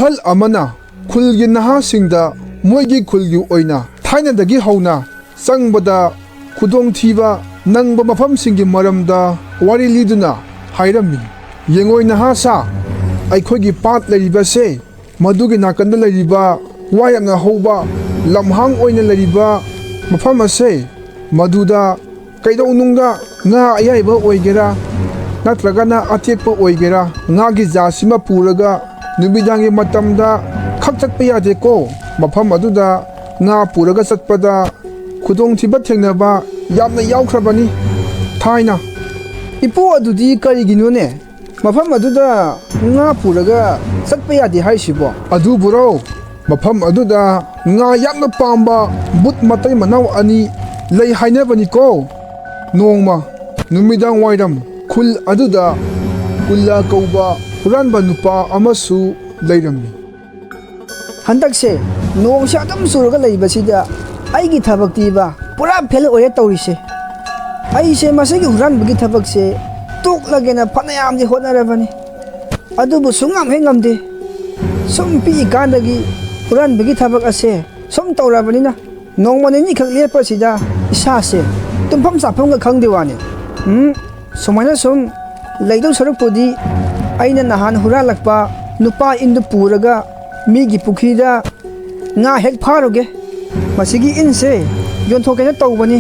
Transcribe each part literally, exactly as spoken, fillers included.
ꯑꯍꯜ ꯑꯃꯅ ꯈꯨꯜꯒꯤ ꯅꯍꯥꯁꯤꯡꯗ ꯃꯣꯏꯒꯤ ꯈꯨꯜꯒꯤ ꯑꯣꯏꯅ ꯊꯥꯏꯅꯗꯒꯤ ꯍꯧꯅ ꯆꯪꯕꯗ ꯈꯨꯗꯣꯡꯊꯤꯕ ꯅꯪꯕ ꯃꯐꯝꯁꯤꯡꯒꯤ ꯃꯔꯝꯗ ꯋꯥꯔꯤ ꯂꯤꯗꯨꯅ ꯍꯥꯏꯔꯝꯃꯤ꯫ "ꯌꯦꯡꯉꯣꯏ ꯅꯍꯥ ꯁꯥ, ꯑꯩꯈꯣꯏꯒꯤ ꯄꯥꯠ ꯂꯩꯔꯤꯕꯁꯦ, ꯃꯗꯨꯒꯤ ꯅꯥꯀꯟꯗ ꯂꯩꯔꯤꯕ ꯋꯥ ꯌꯥꯝꯅ ꯍꯧꯕ ꯂꯝꯍꯥꯡ ꯑꯣꯏꯅ ꯂꯩꯔꯤꯕ ꯃꯐꯝ ꯑꯁꯦ, ꯃꯗꯨꯗ ꯀꯩꯗꯧꯅꯨꯡꯗ ꯉꯥ ꯑꯌꯥꯏꯕ ꯑꯣꯏꯒꯦꯔꯥ ꯅꯠꯇ꯭ꯔꯒꯅ ꯑꯇꯦꯛꯄ ꯑꯣꯏꯒꯦꯔꯥ, ꯉꯥꯒꯤ ꯖꯥꯠꯁꯤꯃ ꯄꯨꯔꯒ ꯅꯨꯃꯤꯗꯥꯡꯒꯤ ꯃꯇꯝꯗ ꯈꯛ ꯆꯠꯄ ꯌꯥꯗꯦꯀꯣ꯫ ꯃꯐꯝ ꯑꯗꯨꯗ ꯉꯥ ꯄꯨꯔꯒ ꯆꯠꯄꯗ ꯈꯨꯗꯣꯡꯊꯤꯕ ꯊꯦꯡꯅꯕ ꯌꯥꯝꯅ ꯌꯥꯎꯈ꯭ꯔꯕꯅꯤ ꯊꯥꯏꯅ꯫" "ꯏꯄꯨ, ꯑꯗꯨꯗꯤ ꯀꯔꯤꯒꯤꯅꯣꯅꯦ ꯃꯐꯝ ꯑꯗꯨꯗ ꯉꯥ ꯄꯨꯔꯒ ꯆꯠꯄ ꯌꯥꯗꯦ ꯍꯥꯏꯁꯤꯕꯣ?" "ꯑꯗꯨꯕꯨꯔꯣ, ꯃꯐꯝ ꯑꯗꯨꯗ ꯉꯥ ꯌꯥꯝꯅ ꯄꯥꯝꯕ ꯕꯨꯠ ꯃꯇꯩ ꯃꯅꯥꯎ ꯑꯅꯤ ꯂꯩ ꯍꯥꯏꯅꯕꯅꯤꯀꯣ꯫ ꯅꯣꯡꯃ ꯅꯨꯃꯤꯗꯥꯡ ꯋꯥꯏꯔꯝ ꯈꯨꯜ ꯑꯗꯨꯗ ꯀꯨꯜꯂꯥ ꯀꯧꯕ ꯍꯨꯔꯥꯟꯕ ꯅꯨꯄꯥ ꯑꯃꯁꯨ ꯂꯩꯔꯝꯃꯤ꯫" "ꯍꯟꯗꯛꯁꯦ ꯅꯣꯡꯁꯦ ꯑꯗꯨꯝ ꯆꯨꯔꯒ ꯂꯩꯕꯁꯤꯗ ꯑꯩꯒꯤ ꯊꯕꯛꯇꯤꯕ ꯄꯨꯔꯥ ꯐꯦꯜ ꯑꯣꯏꯔꯦ ꯇꯧꯔꯤꯁꯦ꯫ ꯑꯩꯁꯦ ꯃꯁꯤꯒꯤ ꯍꯨꯔꯥꯟꯕꯒꯤ ꯊꯕꯛꯁꯦ ꯇꯣꯛꯂꯒꯦꯅ ꯐꯅꯌꯥꯝꯗꯤ ꯍꯣꯠꯅꯔꯕꯅꯤ, ꯑꯗꯨꯕꯨ ꯁꯨꯡꯉꯝ ꯍꯦꯛ ꯉꯝꯗꯦ꯫ ꯁꯨꯝ ꯄꯤꯛꯏꯀꯥꯟꯗꯒꯤ ꯍꯨꯔꯥꯟꯕꯒꯤ ꯊꯕꯛ ꯑꯁꯦ ꯁꯨꯝ ꯇꯧꯔꯕꯅꯤꯅ ꯅꯣꯡꯃ ꯅꯤꯅꯤꯈꯛ ꯂꯦꯞꯄꯁꯤꯗ ꯏꯁꯥꯁꯦ ꯇꯨꯝꯐꯝ ꯆꯥꯐꯝꯒ ꯈꯪꯗꯦ ꯋꯥꯅꯤ꯫ ꯎꯝ, ꯁꯨꯃꯥꯏꯅ ꯁꯨꯝ ꯂꯩꯗꯧ ꯁꯔꯨꯛꯄꯨꯗꯤ ꯑꯩꯅ ꯅꯍꯥꯟ ꯍꯨꯔꯥꯜꯂꯛꯄ ꯅꯨꯄꯥ ꯏꯟꯗꯨ ꯄꯨꯔꯒ ꯃꯤꯒꯤ ꯄꯨꯈ꯭ꯔꯤꯗ ꯉꯥ ꯍꯦꯛ ꯐꯥꯔꯨꯒꯦ꯫ ꯃꯁꯤꯒꯤ ꯏꯟꯁꯦ ꯌꯣꯟꯊꯣꯛꯀꯦꯅ ꯇꯧꯕꯅꯤ,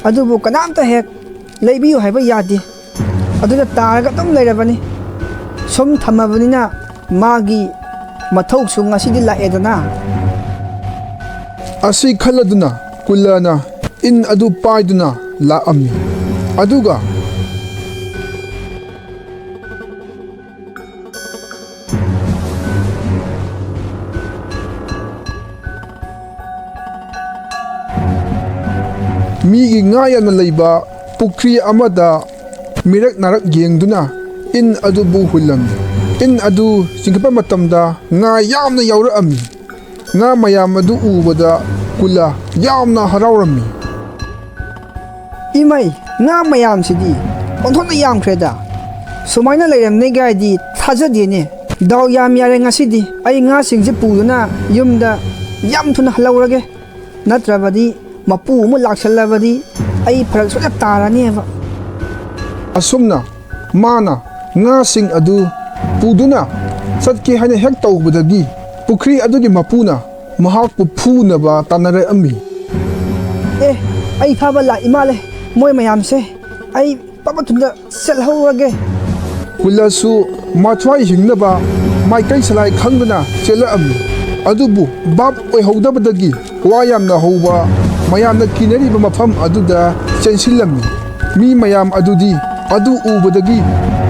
ꯑꯗꯨꯕꯨ ꯀꯅꯥꯝꯇ ꯍꯦꯛ ꯂꯩꯕꯤꯌꯨ ꯍꯥꯏꯕ ꯌꯥꯗꯦ꯫ ꯑꯗꯨꯅ ꯇꯥꯔꯒ ꯑꯗꯨꯝ ꯂꯩꯔꯕꯅꯤ꯫ ꯁꯨꯝ ꯊꯝꯃꯕꯅꯤꯅ ꯃꯥꯒꯤ ꯃꯊꯧꯁꯨ ꯉꯁꯤꯗꯤ ꯂꯥꯛꯑꯦꯗꯅ꯫" ꯑꯁꯤ ꯈꯜꯂꯗꯨꯅ ꯀꯨꯜꯂꯅ ꯏꯟ ꯑꯗꯨ ꯄꯥꯏꯗꯨꯅ ꯂꯥꯛꯑꯝꯃꯤ꯫ ꯑꯗꯨꯒ ꯃꯤꯒꯤ ꯉꯥ ꯌꯥꯝꯅ ꯂꯩꯕ ꯄꯨꯈ꯭ꯔꯤ ꯑꯃꯗ ꯃꯤꯔꯛ ꯅꯥꯔꯛ ꯌꯦꯡꯗꯨꯅ ꯏꯟ ꯑꯗꯨꯕꯨ ꯍꯨꯜꯂꯝꯃꯤ꯫ ꯏꯟ ꯑꯗꯨ ꯆꯤꯡꯈꯠꯄ ꯃꯇꯝꯗ ꯉꯥ ꯌꯥꯝꯅ ꯌꯥꯎꯔꯛꯑꯝꯃꯤ꯫ ꯉꯥ ꯃꯌꯥꯝ ꯑꯗꯨ ꯎꯕꯗ ꯀꯨꯂꯥ ꯌꯥꯝꯅ ꯍꯔꯥꯎꯔꯝꯃꯤ꯫ "ꯏꯃꯩ, ꯉꯥ ꯃꯌꯥꯝꯁꯤꯗꯤ ꯑꯣꯟꯊꯣꯛꯅ ꯌꯥꯝꯈ꯭ꯔꯦꯗ꯫ ꯁꯨꯃꯥꯏꯅ ꯂꯩꯔꯝꯅꯤ ꯒꯥꯏꯗꯤ ꯊꯥꯖꯗꯦꯅꯦ꯫ ꯗꯥꯎ ꯌꯥꯝ ꯌꯥꯔꯦ ꯉꯁꯤꯗꯤ꯫ ꯑꯩ ꯉꯥꯁꯤꯡꯁꯦ ꯄꯨꯗꯨꯅ ꯌꯨꯝꯗ ꯌꯥꯝ ꯊꯨꯅ ꯍꯜꯍꯧꯔꯒꯦ꯫ ꯅꯠꯇ꯭ꯔꯕꯗꯤ ꯃꯄꯨ ꯑꯃꯨꯛ ꯂꯥꯛꯁꯜꯂꯕꯗꯤ ꯑꯩ ꯐꯔꯛ ꯁꯣꯏꯗꯅ ꯇꯥꯔꯅꯦꯕ꯫ ꯑꯁꯨꯝꯅ ꯃꯥꯅ ꯉꯥꯁꯤꯡ ꯑꯗꯨ ꯄꯨꯗꯨꯅ ꯆꯠꯀꯦ ꯍꯥꯏꯅ ꯍꯦꯛ ꯇꯧꯕꯗꯒꯤ ꯄꯨꯈ꯭ꯔꯤ ꯑꯗꯨꯒꯤ ꯃꯄꯨꯅ ꯃꯍꯥꯛꯄꯨ ꯐꯨꯅꯕ ꯇꯥꯟꯅꯔꯛꯑꯝꯃꯤ꯫ ꯑꯦ, ꯑꯩ ꯐꯥꯕ ꯂꯥꯛꯏ ꯃꯥꯜꯂꯦ ꯃꯣꯏ ꯃꯌꯥꯝꯁꯦ꯫ ꯑꯩ ꯄꯥꯄ ꯊꯨꯝꯗ ꯆꯠꯍꯧꯔꯒꯦ꯫ ꯀꯨꯂꯁꯨ ꯃꯊ꯭ꯋꯥꯏ ꯍꯤꯡꯅꯕ ꯃꯥꯏꯀꯩ ꯁꯂꯥꯏ ꯈꯪꯗꯅ ꯆꯦꯜꯂꯛꯑꯝꯃꯤ꯫ ꯑꯗꯨꯕꯨ ꯚꯥꯞ ꯑꯣꯏꯍꯧꯗꯕꯗꯒꯤ ꯋꯥ ꯌꯥꯝꯅ ꯍꯧꯕ ꯃꯌꯥꯝꯅ ꯀꯤꯅꯔꯤꯕ ꯃꯐꯝ ꯑꯗꯨꯗ ꯆꯦꯟꯁꯤꯜꯂꯝꯃꯤ꯫ ꯃꯤ ꯃꯌꯥꯝ ꯑꯗꯨꯗꯤ ꯑꯗꯨ ꯎꯕꯗꯒꯤ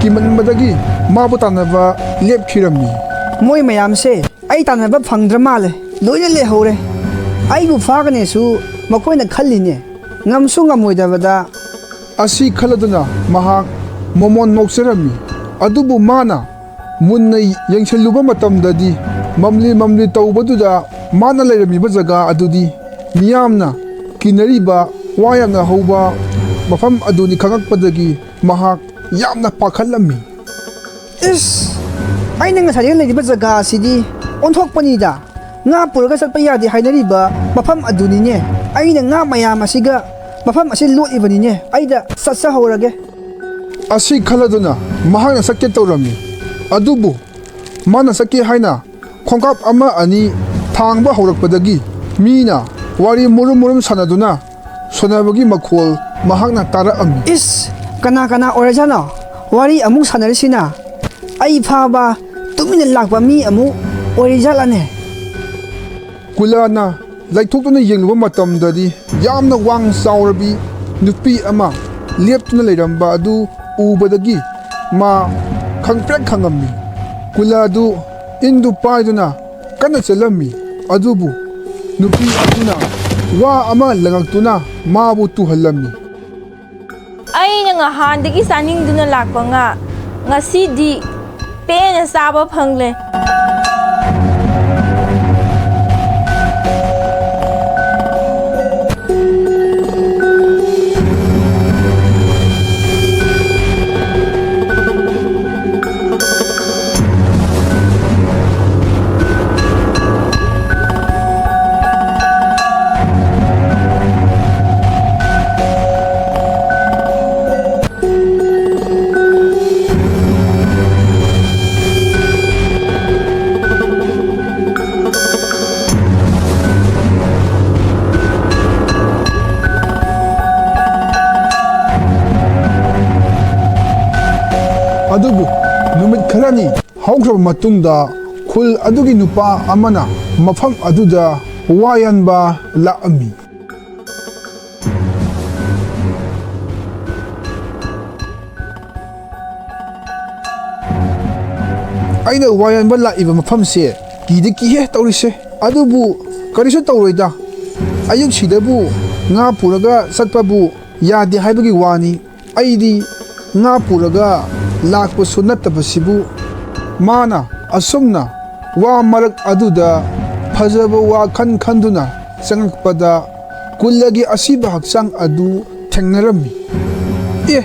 ꯀꯤꯃꯟꯕꯗꯒꯤ ꯃꯥꯕꯨ ꯇꯥꯟꯅꯕ ꯂꯦꯞꯈꯤꯔꯝꯃꯤ꯫ ꯃꯣꯏ ꯃꯌꯥꯝꯁꯦ ꯑꯩ ꯇꯥꯟꯅꯕ ꯐꯪꯗ꯭ꯔ ꯃꯥꯜꯂꯦ꯫ ꯂꯣꯏꯅ ꯂꯩꯍꯧꯔꯦ꯫ ꯑꯩꯕꯨ ꯐꯥꯒꯅꯦꯁꯨ ꯃꯈꯣꯏꯅ ꯈꯜꯂꯤꯅꯦ꯫ ꯉꯝꯁꯨ ꯉꯝꯃꯣꯏꯗꯕꯗ꯫ ꯑꯁꯤ ꯈꯜꯂꯗꯨꯅ ꯃꯍꯥꯛ ꯃꯣꯃꯣꯟ ꯅꯣꯛꯆꯔꯝꯃꯤ꯫ ꯑꯗꯨꯕꯨ ꯃꯥꯅ ꯃꯨꯟꯅ ꯌꯦꯡꯁꯤꯜꯂꯨꯕ ꯃꯇꯝꯗꯗꯤ ꯃꯝꯂꯤ ꯃꯝꯂꯤ ꯇꯧꯕꯗꯨꯗ ꯃꯥꯅ ꯂꯩꯔꯝꯃꯤꯕ ꯖꯒꯥ ꯑꯗꯨꯗꯤ ꯃꯤꯌꯥꯝꯅ ꯀꯤꯅꯔꯤꯕ ꯋꯥ ꯌꯥꯝꯅ ꯍꯧꯕ ꯃꯐꯝ ꯑꯗꯨꯅꯤ ꯈꯪꯉꯛꯄꯗꯒꯤ ꯃꯍꯥꯛ ꯌꯥꯝꯅ ꯄꯥꯈꯠꯂꯝꯃꯤ꯫ ꯏꯁ! ꯑꯩꯅ ꯉꯁꯥꯏꯗꯒꯤ ꯂꯩꯔꯤꯕ ꯖꯒꯥ ꯑꯁꯤꯗꯤ ꯑꯣꯟꯊꯣꯛꯄꯅꯤꯗ꯫ ꯉꯥ ꯄꯨꯔꯒ ꯆꯠꯄ ꯌꯥꯗꯦ ꯍꯥꯏꯅꯔꯤꯕ ꯃꯐꯝ ꯑꯗꯨꯅꯤꯅꯦ꯫ ꯑꯩꯅ ꯉꯥ ꯃꯌꯥꯝ ꯑꯁꯤꯒ ꯃꯐꯝ ꯑꯁꯤ ꯂꯣꯠꯂꯤꯕꯅꯤꯅꯦ꯫ ꯑꯩꯗ ꯆꯠꯆꯍꯧꯔꯒꯦ꯫ ꯑꯁꯤ ꯈꯜꯂꯗꯨꯅ ꯃꯍꯥꯛꯅ ꯆꯠꯀꯦ ꯇꯧꯔꯝꯃꯤ꯫ ꯑꯗꯨꯕꯨ ꯃꯥꯅ ꯆꯠꯀꯦ ꯍꯥꯏꯅ ꯈꯣꯡꯀꯥꯞ ꯑꯃ ꯑꯅꯤ ꯊꯥꯡꯕ ꯍꯧꯔꯛꯄꯗꯒꯤ ꯃꯤꯅ ꯋꯥꯔꯤ ꯃꯨꯔꯨꯝ ꯃꯨꯔꯨꯝ ꯁꯥꯟꯅꯗꯨꯅ ꯁꯣꯟꯅꯕꯒꯤ ꯃꯈꯣꯜ ꯃꯍꯥꯛꯅ ꯇꯥꯔꯛꯑꯝꯃꯤ꯫ ꯏꯁ! ꯀꯅꯥ ꯀꯅꯥ ꯑꯣꯏꯔꯖꯥꯠꯅꯣ? ꯋꯥꯔꯤ ꯑꯃꯨꯛ ꯁꯥꯟꯅꯔꯤꯁꯤꯅ? ꯑꯩ ꯐꯥꯕ ꯇꯨꯃꯤꯟꯅ ꯂꯥꯛꯄ ꯃꯤ ꯑꯃꯨꯛ ꯑꯣꯏꯔꯤꯖꯥꯠꯂꯅꯦ? ꯀꯨꯂꯥꯅ ꯂꯩꯊꯣꯛꯇꯨꯅ ꯌꯦꯡꯂꯨꯕ ꯃꯇꯝꯗꯗꯤ ꯌꯥꯝꯅ ꯋꯥꯡ ꯆꯥꯎꯔꯕꯤ ꯅꯨꯄꯤ ꯑꯃ ꯂꯦꯞꯇꯨꯅ ꯂꯩꯔꯝꯕ ꯑꯗꯨ ꯎꯕꯗꯒꯤ ꯃꯥ ꯈꯪꯄ꯭ꯔꯦꯛ ꯈꯪꯉꯝꯃꯤ꯫ ꯀꯨꯂꯥꯗꯨ ꯏꯟꯗꯨ ꯄꯥꯏꯗꯨꯅ ꯀꯟꯅ ꯆꯦꯜꯂꯝꯃꯤ꯫ ꯑꯗꯨꯕꯨ ꯅꯨꯄꯤ ꯑꯗꯨꯅ ꯋꯥ ꯑꯃ ꯂꯪꯉꯛꯇꯨꯅ ꯃꯥꯕꯨ ꯇꯨꯍꯜꯂꯝꯃꯤ꯫ ꯑꯩꯅ ꯉꯍꯥꯟꯗꯒꯤ ꯆꯥꯅꯤꯡꯗꯨꯅ ꯂꯥꯛꯄ ꯉꯥ ꯉꯁꯤꯗꯤ ꯄꯦꯟꯅ ꯆꯥꯕ ꯐꯪꯂꯦ꯫ ꯑꯗꯨꯕꯨ ꯅꯨꯃꯤꯠ ꯈꯔꯅꯤ ꯍꯧꯈ꯭ꯔꯕ ꯃꯇꯨꯡꯗ ꯈꯨꯜ ꯑꯗꯨꯒꯤ ꯅꯨꯄꯥ ꯑꯃꯅ ꯃꯐꯝ ꯑꯗꯨꯗ ꯋꯥ ꯌꯥꯟꯕ ꯂꯥꯛꯑꯝꯃꯤ꯫ ꯑꯩꯅ ꯋꯥ ꯌꯥꯟꯕ ꯂꯥꯛꯏꯕ ꯃꯐꯝꯁꯦ ꯀꯤꯗꯤ ꯀꯤꯍꯦ ꯇꯧꯔꯤꯁꯦ꯫ ꯑꯗꯨꯕꯨ ꯀꯔꯤꯁꯨ ꯇꯧꯔꯣꯏꯗ꯫ ꯑꯌꯨꯛꯁꯤꯗꯕꯨ ꯉꯥ ꯄꯨꯔꯒ ꯆꯠꯄꯕꯨ ꯌꯥꯗꯦ ꯍꯥꯏꯕꯒꯤ ꯋꯥꯅꯤ꯫ ꯑꯩꯗꯤ ꯉꯥ ꯄꯨꯔꯒ ꯂꯥꯛꯄꯁꯨ ꯅꯠꯇꯕꯁꯤꯕꯨ꯫ ꯃꯥꯅ ꯑꯁꯨꯝꯅ ꯋꯥ ꯃꯔꯛ ꯑꯗꯨꯗ ꯐꯖꯕ ꯋꯥ ꯈꯟ ꯈꯟꯗꯨꯅ ꯆꯪꯉꯛꯄꯗ ꯀꯨꯜꯂꯒꯤ ꯑꯁꯤꯕ ꯍꯛꯆꯥꯡ ꯑꯗꯨ ꯊꯦꯡꯅꯔꯝꯃꯤ꯫ "ꯑꯦ,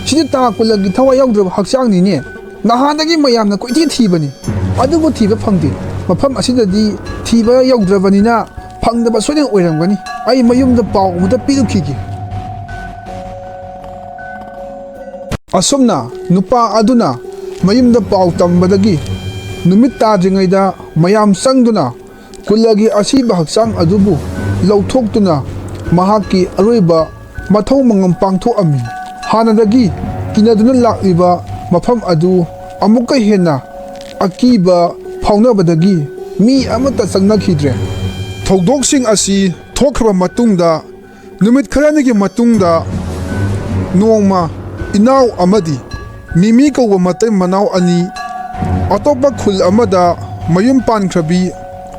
ꯁꯤꯗꯤ ꯇꯥ ꯀꯨꯜꯂꯒꯤ ꯊꯋꯥꯏ ꯌꯥꯎꯗ꯭ꯔꯕ ꯍꯛꯆꯥꯡꯅꯤꯅꯦ꯫ ꯅꯍꯥꯟꯗꯒꯤ ꯃꯌꯥꯝꯅ ꯀꯣꯏꯊꯤ ꯊꯤꯕꯅꯤ, ꯑꯗꯨꯕꯨ ꯊꯤꯕ ꯐꯪꯗꯦ꯫ ꯃꯐꯝ ꯑꯁꯤꯗꯗꯤ ꯊꯤꯕ ꯌꯧꯗ꯭ꯔꯕꯅꯤꯅ ꯐꯪꯗꯕ ꯁꯣꯏꯗꯅ ꯑꯣꯏꯔꯝꯒꯅꯤ꯫ ꯑꯩ ꯃꯌꯨꯝꯗ ꯄꯥꯎ ꯑꯃꯨꯛꯇ ꯄꯤꯔꯨꯈꯤꯒꯦ꯫" ꯑꯁꯨꯝꯅ ꯅꯨꯄꯥ ꯑꯗꯨꯅ ꯃꯌꯨꯝꯗ ꯄꯥꯎ ꯇꯝꯕꯗꯒꯤ ꯅꯨꯃꯤꯠ ꯇꯥꯗ꯭ꯔꯤꯉꯩꯗ ꯃꯌꯥꯝ ꯆꯪꯗꯨꯅ ꯀꯨꯜꯂꯒꯤ ꯑꯁꯤꯕ ꯍꯛꯆꯥꯡ ꯑꯗꯨꯕꯨ ꯂꯧꯊꯣꯛꯇꯨꯅ ꯃꯍꯥꯛꯀꯤ ꯑꯔꯣꯏꯕ ꯃꯊꯧ ꯃꯉꯝ ꯄꯥꯡꯊꯣꯛꯑꯝꯃꯤ꯫ ꯍꯥꯟꯅꯗꯒꯤ ꯀꯤꯅꯗꯨꯅ ꯂꯥꯛꯂꯤꯕ ꯃꯐꯝ ꯑꯗꯨ ꯑꯃꯨꯛꯀ ꯍꯦꯟꯅ ꯑꯀꯤꯕ ꯐꯥꯎꯅꯕꯗꯒꯤ ꯃꯤ ꯑꯃꯠꯇ ꯆꯪꯅꯈꯤꯗ꯭ꯔꯦ꯫ ꯊꯧꯗꯣꯛꯁꯤꯡ ꯑꯁꯤ ꯊꯣꯛꯈ꯭ꯔꯕ ꯃꯇꯨꯡꯗ, ꯅꯨꯃꯤꯠ ꯈꯔꯅꯤꯒꯤ ꯃꯇꯨꯡꯗ, ꯅꯣꯡꯃ ꯏꯅꯥꯎ ꯑꯃꯗꯤ ꯃꯤꯃꯤ ꯀꯧꯕ ꯃꯇꯩ ꯃꯅꯥꯎ ꯑꯅꯤ ꯑꯇꯣꯞꯄ ꯈꯨꯜ ꯑꯃꯗ ꯃꯌꯨꯝ ꯄꯥꯟꯈ꯭ꯔꯕꯤ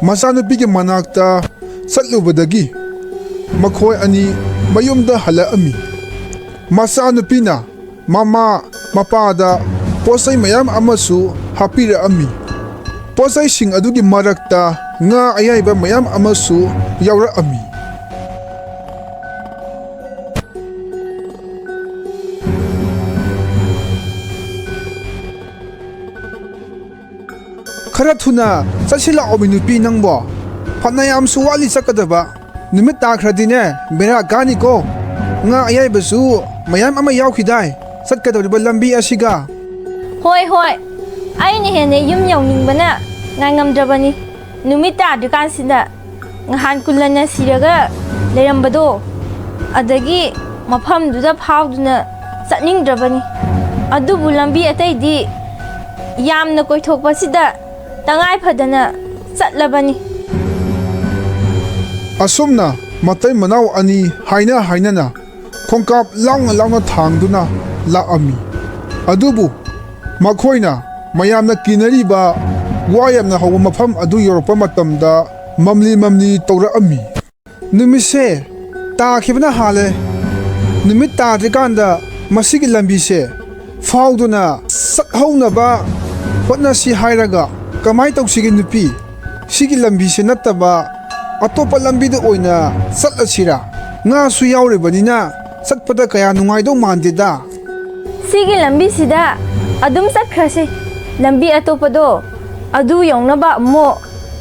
ꯃꯆꯥꯅꯨꯄꯤꯒꯤ ꯃꯅꯥꯛꯇ ꯆꯠꯂꯨꯕꯗꯒꯤ ꯃꯈꯣꯏ ꯑꯅꯤ ꯃꯌꯨꯝꯗ ꯍꯜꯂꯛꯑꯝꯃꯤ꯫ ꯃꯆꯥꯅꯨꯄꯤꯅ ꯃꯃꯥ ꯃꯄꯥꯗ ꯄꯣꯠꯆꯩ ꯃꯌꯥꯝ ꯑꯃꯁꯨ ꯍꯥꯞꯄꯤꯔꯛꯑꯝꯃꯤ꯫ ꯄꯣꯠꯆꯩꯁꯤꯡ ꯑꯗꯨꯒꯤ ꯃꯔꯛꯇ ꯉꯥ ꯑꯌꯥꯏꯕ ꯃꯌꯥꯝ ꯑꯃꯁꯨ ꯌꯥꯎꯔꯛꯑꯝꯃꯤ꯫ "ꯈꯔ ꯊꯨꯅ ꯆꯠꯁꯤꯜꯂꯛꯑꯣꯃꯤ ꯅꯨꯄꯤ ꯅꯪꯕꯣ꯫ ꯐꯅꯌꯥꯝꯁꯨ ꯋꯥꯠꯂꯤ ꯆꯠꯀꯗꯕ꯫ ꯅꯨꯃꯤꯠ ꯇꯥꯈ꯭ꯔꯗꯤꯅꯦ ꯕꯦꯔꯥ ꯀꯥꯅꯤꯀꯣ꯫ ꯉꯥ ꯑꯌꯥꯏꯕꯁꯨ ꯃꯌꯥꯝ ꯑꯃ ꯌꯥꯎꯈꯤꯗꯥꯏ ꯆꯠꯀꯗꯧꯔꯤꯕ ꯂꯝꯕꯤ ꯑꯁꯤꯒ?" "ꯍꯣꯏ, ꯍꯣꯏ꯫ ꯑꯩꯅ ꯍꯦꯟꯅ ꯌꯨꯝ ꯌꯧꯅꯤꯡꯕꯅ ꯉꯥꯏꯉꯝꯗ꯭ꯔꯕꯅꯤ꯫ ꯅꯨꯃꯤꯠ ꯇꯥꯗ꯭ꯔꯤꯀꯥꯟꯁꯤꯗ ꯉꯍꯥꯟ ꯀꯨꯜꯂꯅ ꯁꯤꯔꯒ ꯂꯩꯔꯝꯕꯗꯣ, ꯑꯗꯒꯤ ꯃꯐꯝꯗꯨꯗ ꯐꯥꯎꯗꯨꯅ ꯆꯠꯅꯤꯡꯗ꯭ꯔꯕꯅꯤ꯫ ꯑꯗꯨꯕꯨ ꯂꯝꯕꯤ ꯑꯇꯩꯗꯤ ꯌꯥꯝꯅ ꯀꯣꯏꯊꯣꯛꯄꯁꯤꯗ ꯇꯉꯥꯏ ꯐꯗꯅ ꯆꯠꯂꯕꯅꯤ꯫ ꯑꯁꯨꯝꯅ ꯃꯇꯩ ꯃꯅꯥꯎ ꯑꯅꯤ ꯍꯥꯏꯅ ꯍꯥꯏꯅꯅ ꯈꯣꯡꯀꯥꯞ ꯂꯥꯎꯅ ꯂꯥꯎꯅ ꯊꯥꯡꯗꯨꯅ ꯂꯥꯛꯑꯝꯃꯤ꯫ ꯑꯗꯨꯕꯨ ꯃꯈꯣꯏꯅ ꯃꯌꯥꯝꯅ ꯀꯤꯅꯔꯤꯕ ꯋꯥ ꯌꯥꯝꯅ ꯍꯧꯕ ꯃꯐꯝ ꯑꯗꯨ ꯌꯧꯔꯛꯄ ꯃꯇꯝꯗ ꯃꯝꯂꯤ ꯃꯝꯂꯤ ꯇꯧꯔꯛꯑꯝꯃꯤ꯫ ꯅꯨꯃꯤꯠꯁꯦ ꯇꯥꯈꯤꯕꯅ ꯍꯥꯜꯂꯦ꯫ ꯅꯨꯃꯤꯠ ꯇꯥꯗ꯭ꯔꯤꯀꯥꯟꯗ ꯃꯁꯤꯒꯤ ꯂꯝꯕꯤꯁꯦ ꯐꯥꯎꯗꯨꯅ ꯆꯠꯍꯧꯅꯕ ꯍꯣꯠꯅꯁꯤ ꯍꯥꯏꯔꯒ ꯀꯃꯥꯏ ꯇꯧꯁꯤꯒꯦ ꯅꯨꯄꯤ? ꯁꯤꯒꯤ ꯂꯝꯕꯤꯁꯦ ꯅꯠꯇꯕ ꯑꯇꯣꯞꯄ ꯂꯝꯕꯤꯗ ꯑꯣꯏꯅ ꯆꯠꯂꯁꯤꯔꯥ? ꯉꯥꯁꯨ ꯌꯥꯎꯔꯤꯕꯅꯤꯅ ꯆꯠꯄꯗ ꯀꯌꯥ ꯅꯨꯡꯉꯥꯏꯗꯧ ꯃꯥꯟꯗꯦꯗ꯫ ꯁꯤꯒꯤ ꯂꯝꯕꯤꯁꯤꯗ ꯑꯗꯨꯝ ꯆꯠꯈ꯭ꯔꯁꯤ꯫ ꯂꯝꯕꯤ ꯑꯇꯣꯞꯄꯗꯣ ꯑꯗꯨ ꯌꯧꯅꯕ ꯑꯃꯨꯛ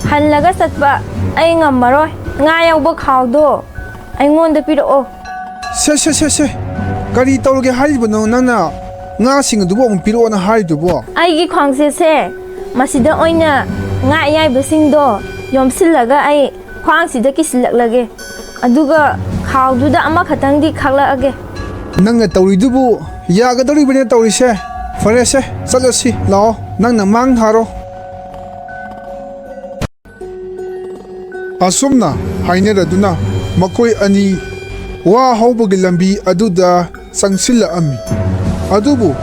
ꯍꯜꯂꯒ ꯆꯠꯄ ꯑꯩ ꯉꯝꯃꯔꯣꯏ꯫ ꯉꯥ ꯌꯥꯎꯕ ꯈꯥꯎꯗꯣ ꯑꯩꯉꯣꯟꯗ ꯄꯤꯔꯛꯑꯣ꯫ ꯁꯦ ꯁꯦ ꯁꯦ ꯁꯦ, ꯀꯔꯤ ꯇꯧꯔꯒꯦ ꯍꯥꯏꯔꯤꯕꯅꯣ ꯅꯪꯅ? ꯉꯥꯁꯤꯡ ꯑꯗꯨꯕꯨ ꯑꯃꯨꯛ ꯄꯤꯔꯛꯑꯣꯅ ꯍꯥꯏꯔꯤꯗꯨꯕꯣ? ꯑꯩꯒꯤ ꯈ꯭ꯋꯥꯡꯁꯦꯠꯁꯦ ꯃꯁꯤꯗ ꯑꯣꯏꯅ ꯉꯥ ꯑꯌꯥꯏꯕꯁꯤꯡꯗꯣ ꯌꯣꯝꯁꯤꯜꯂꯒ ꯑꯩ ꯈ꯭ꯋꯥꯡꯁꯤꯗ ꯀꯤꯁꯤꯜꯂꯛꯂꯒꯦ꯫ ꯑꯗꯨꯒ ꯈꯥꯎꯗꯨꯗ ꯑꯃꯈꯛꯇꯪꯗꯤ ꯈꯥꯛꯂꯛꯑꯒꯦ꯫ ꯅꯪꯅ ꯇꯧꯔꯤꯗꯨꯕꯨ ꯌꯥꯒꯗꯧꯔꯤꯕꯅꯦ ꯇꯧꯔꯤꯁꯦ꯫ ꯐꯔꯦꯁꯦ, ꯆꯠꯂꯁꯤ ꯂꯥꯛꯑꯣ, ꯅꯪꯅ ꯃꯥꯡ ꯊꯥꯔꯣ꯫ ꯑꯁꯨꯝꯅ ꯍꯥꯏꯅꯔꯗꯨꯅ ꯃꯈꯣꯏ ꯑꯅꯤ ꯋꯥ ꯍꯧꯕꯒꯤ ꯂꯝꯕꯤ ꯑꯗꯨꯗ ꯆꯪꯁꯤꯜꯂꯛꯑꯝꯃꯤ꯫ ꯑꯗꯨꯕꯨ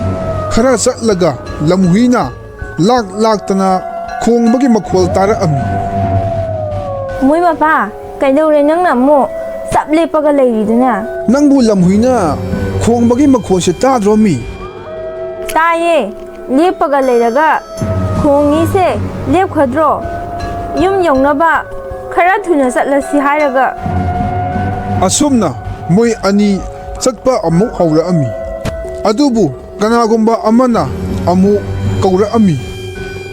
ꯈꯔ ꯆꯠꯂꯒ ꯂꯝꯍꯨꯏꯅ ꯂꯥꯛ ꯂꯥꯛꯇꯅ ꯈꯣꯡꯕꯒꯤ ꯃꯈꯣꯜ ꯇꯥꯔꯛꯑꯝꯃꯤ꯫ ꯃꯣꯏ ꯃꯄꯥ, ꯀꯩꯗꯧꯔꯦ ꯅꯪꯅ ꯑꯃꯨꯛ ꯆꯞ ꯂꯦꯞꯄꯒ ꯂꯩꯔꯤꯗꯨꯅ? ꯅꯪꯕꯨ ꯂꯝꯍꯨꯏꯅ ꯈꯣꯡꯕꯒꯤ ꯃꯈꯣꯜꯁꯦ ꯇꯥꯗ꯭ꯔꯣ ꯃꯤ? ꯇꯥꯏꯌꯦ, ꯂꯦꯞꯄꯒ ꯂꯩꯔꯒ ꯈꯣꯡꯉꯤꯁꯦ ꯂꯦꯞꯈꯗ꯭ꯔꯣ? ꯌꯨꯝ ꯌꯧꯅꯕ ꯈꯔ ꯊꯨꯅ ꯆꯠꯂꯁꯤ ꯍꯥꯏꯔꯒ꯫ ꯑꯁꯨꯝꯅ ꯃꯣꯏ ꯑꯅꯤ ꯆꯠꯄ ꯑꯃꯨꯛ ꯍꯧꯔꯛꯑꯝꯃꯤ꯫ ꯑꯗꯨꯕꯨ ꯀꯅꯥꯒꯨꯝꯕ ꯑꯃꯅ ꯑꯃꯨꯛ ꯀꯧꯔꯛꯑꯝꯃꯤ꯫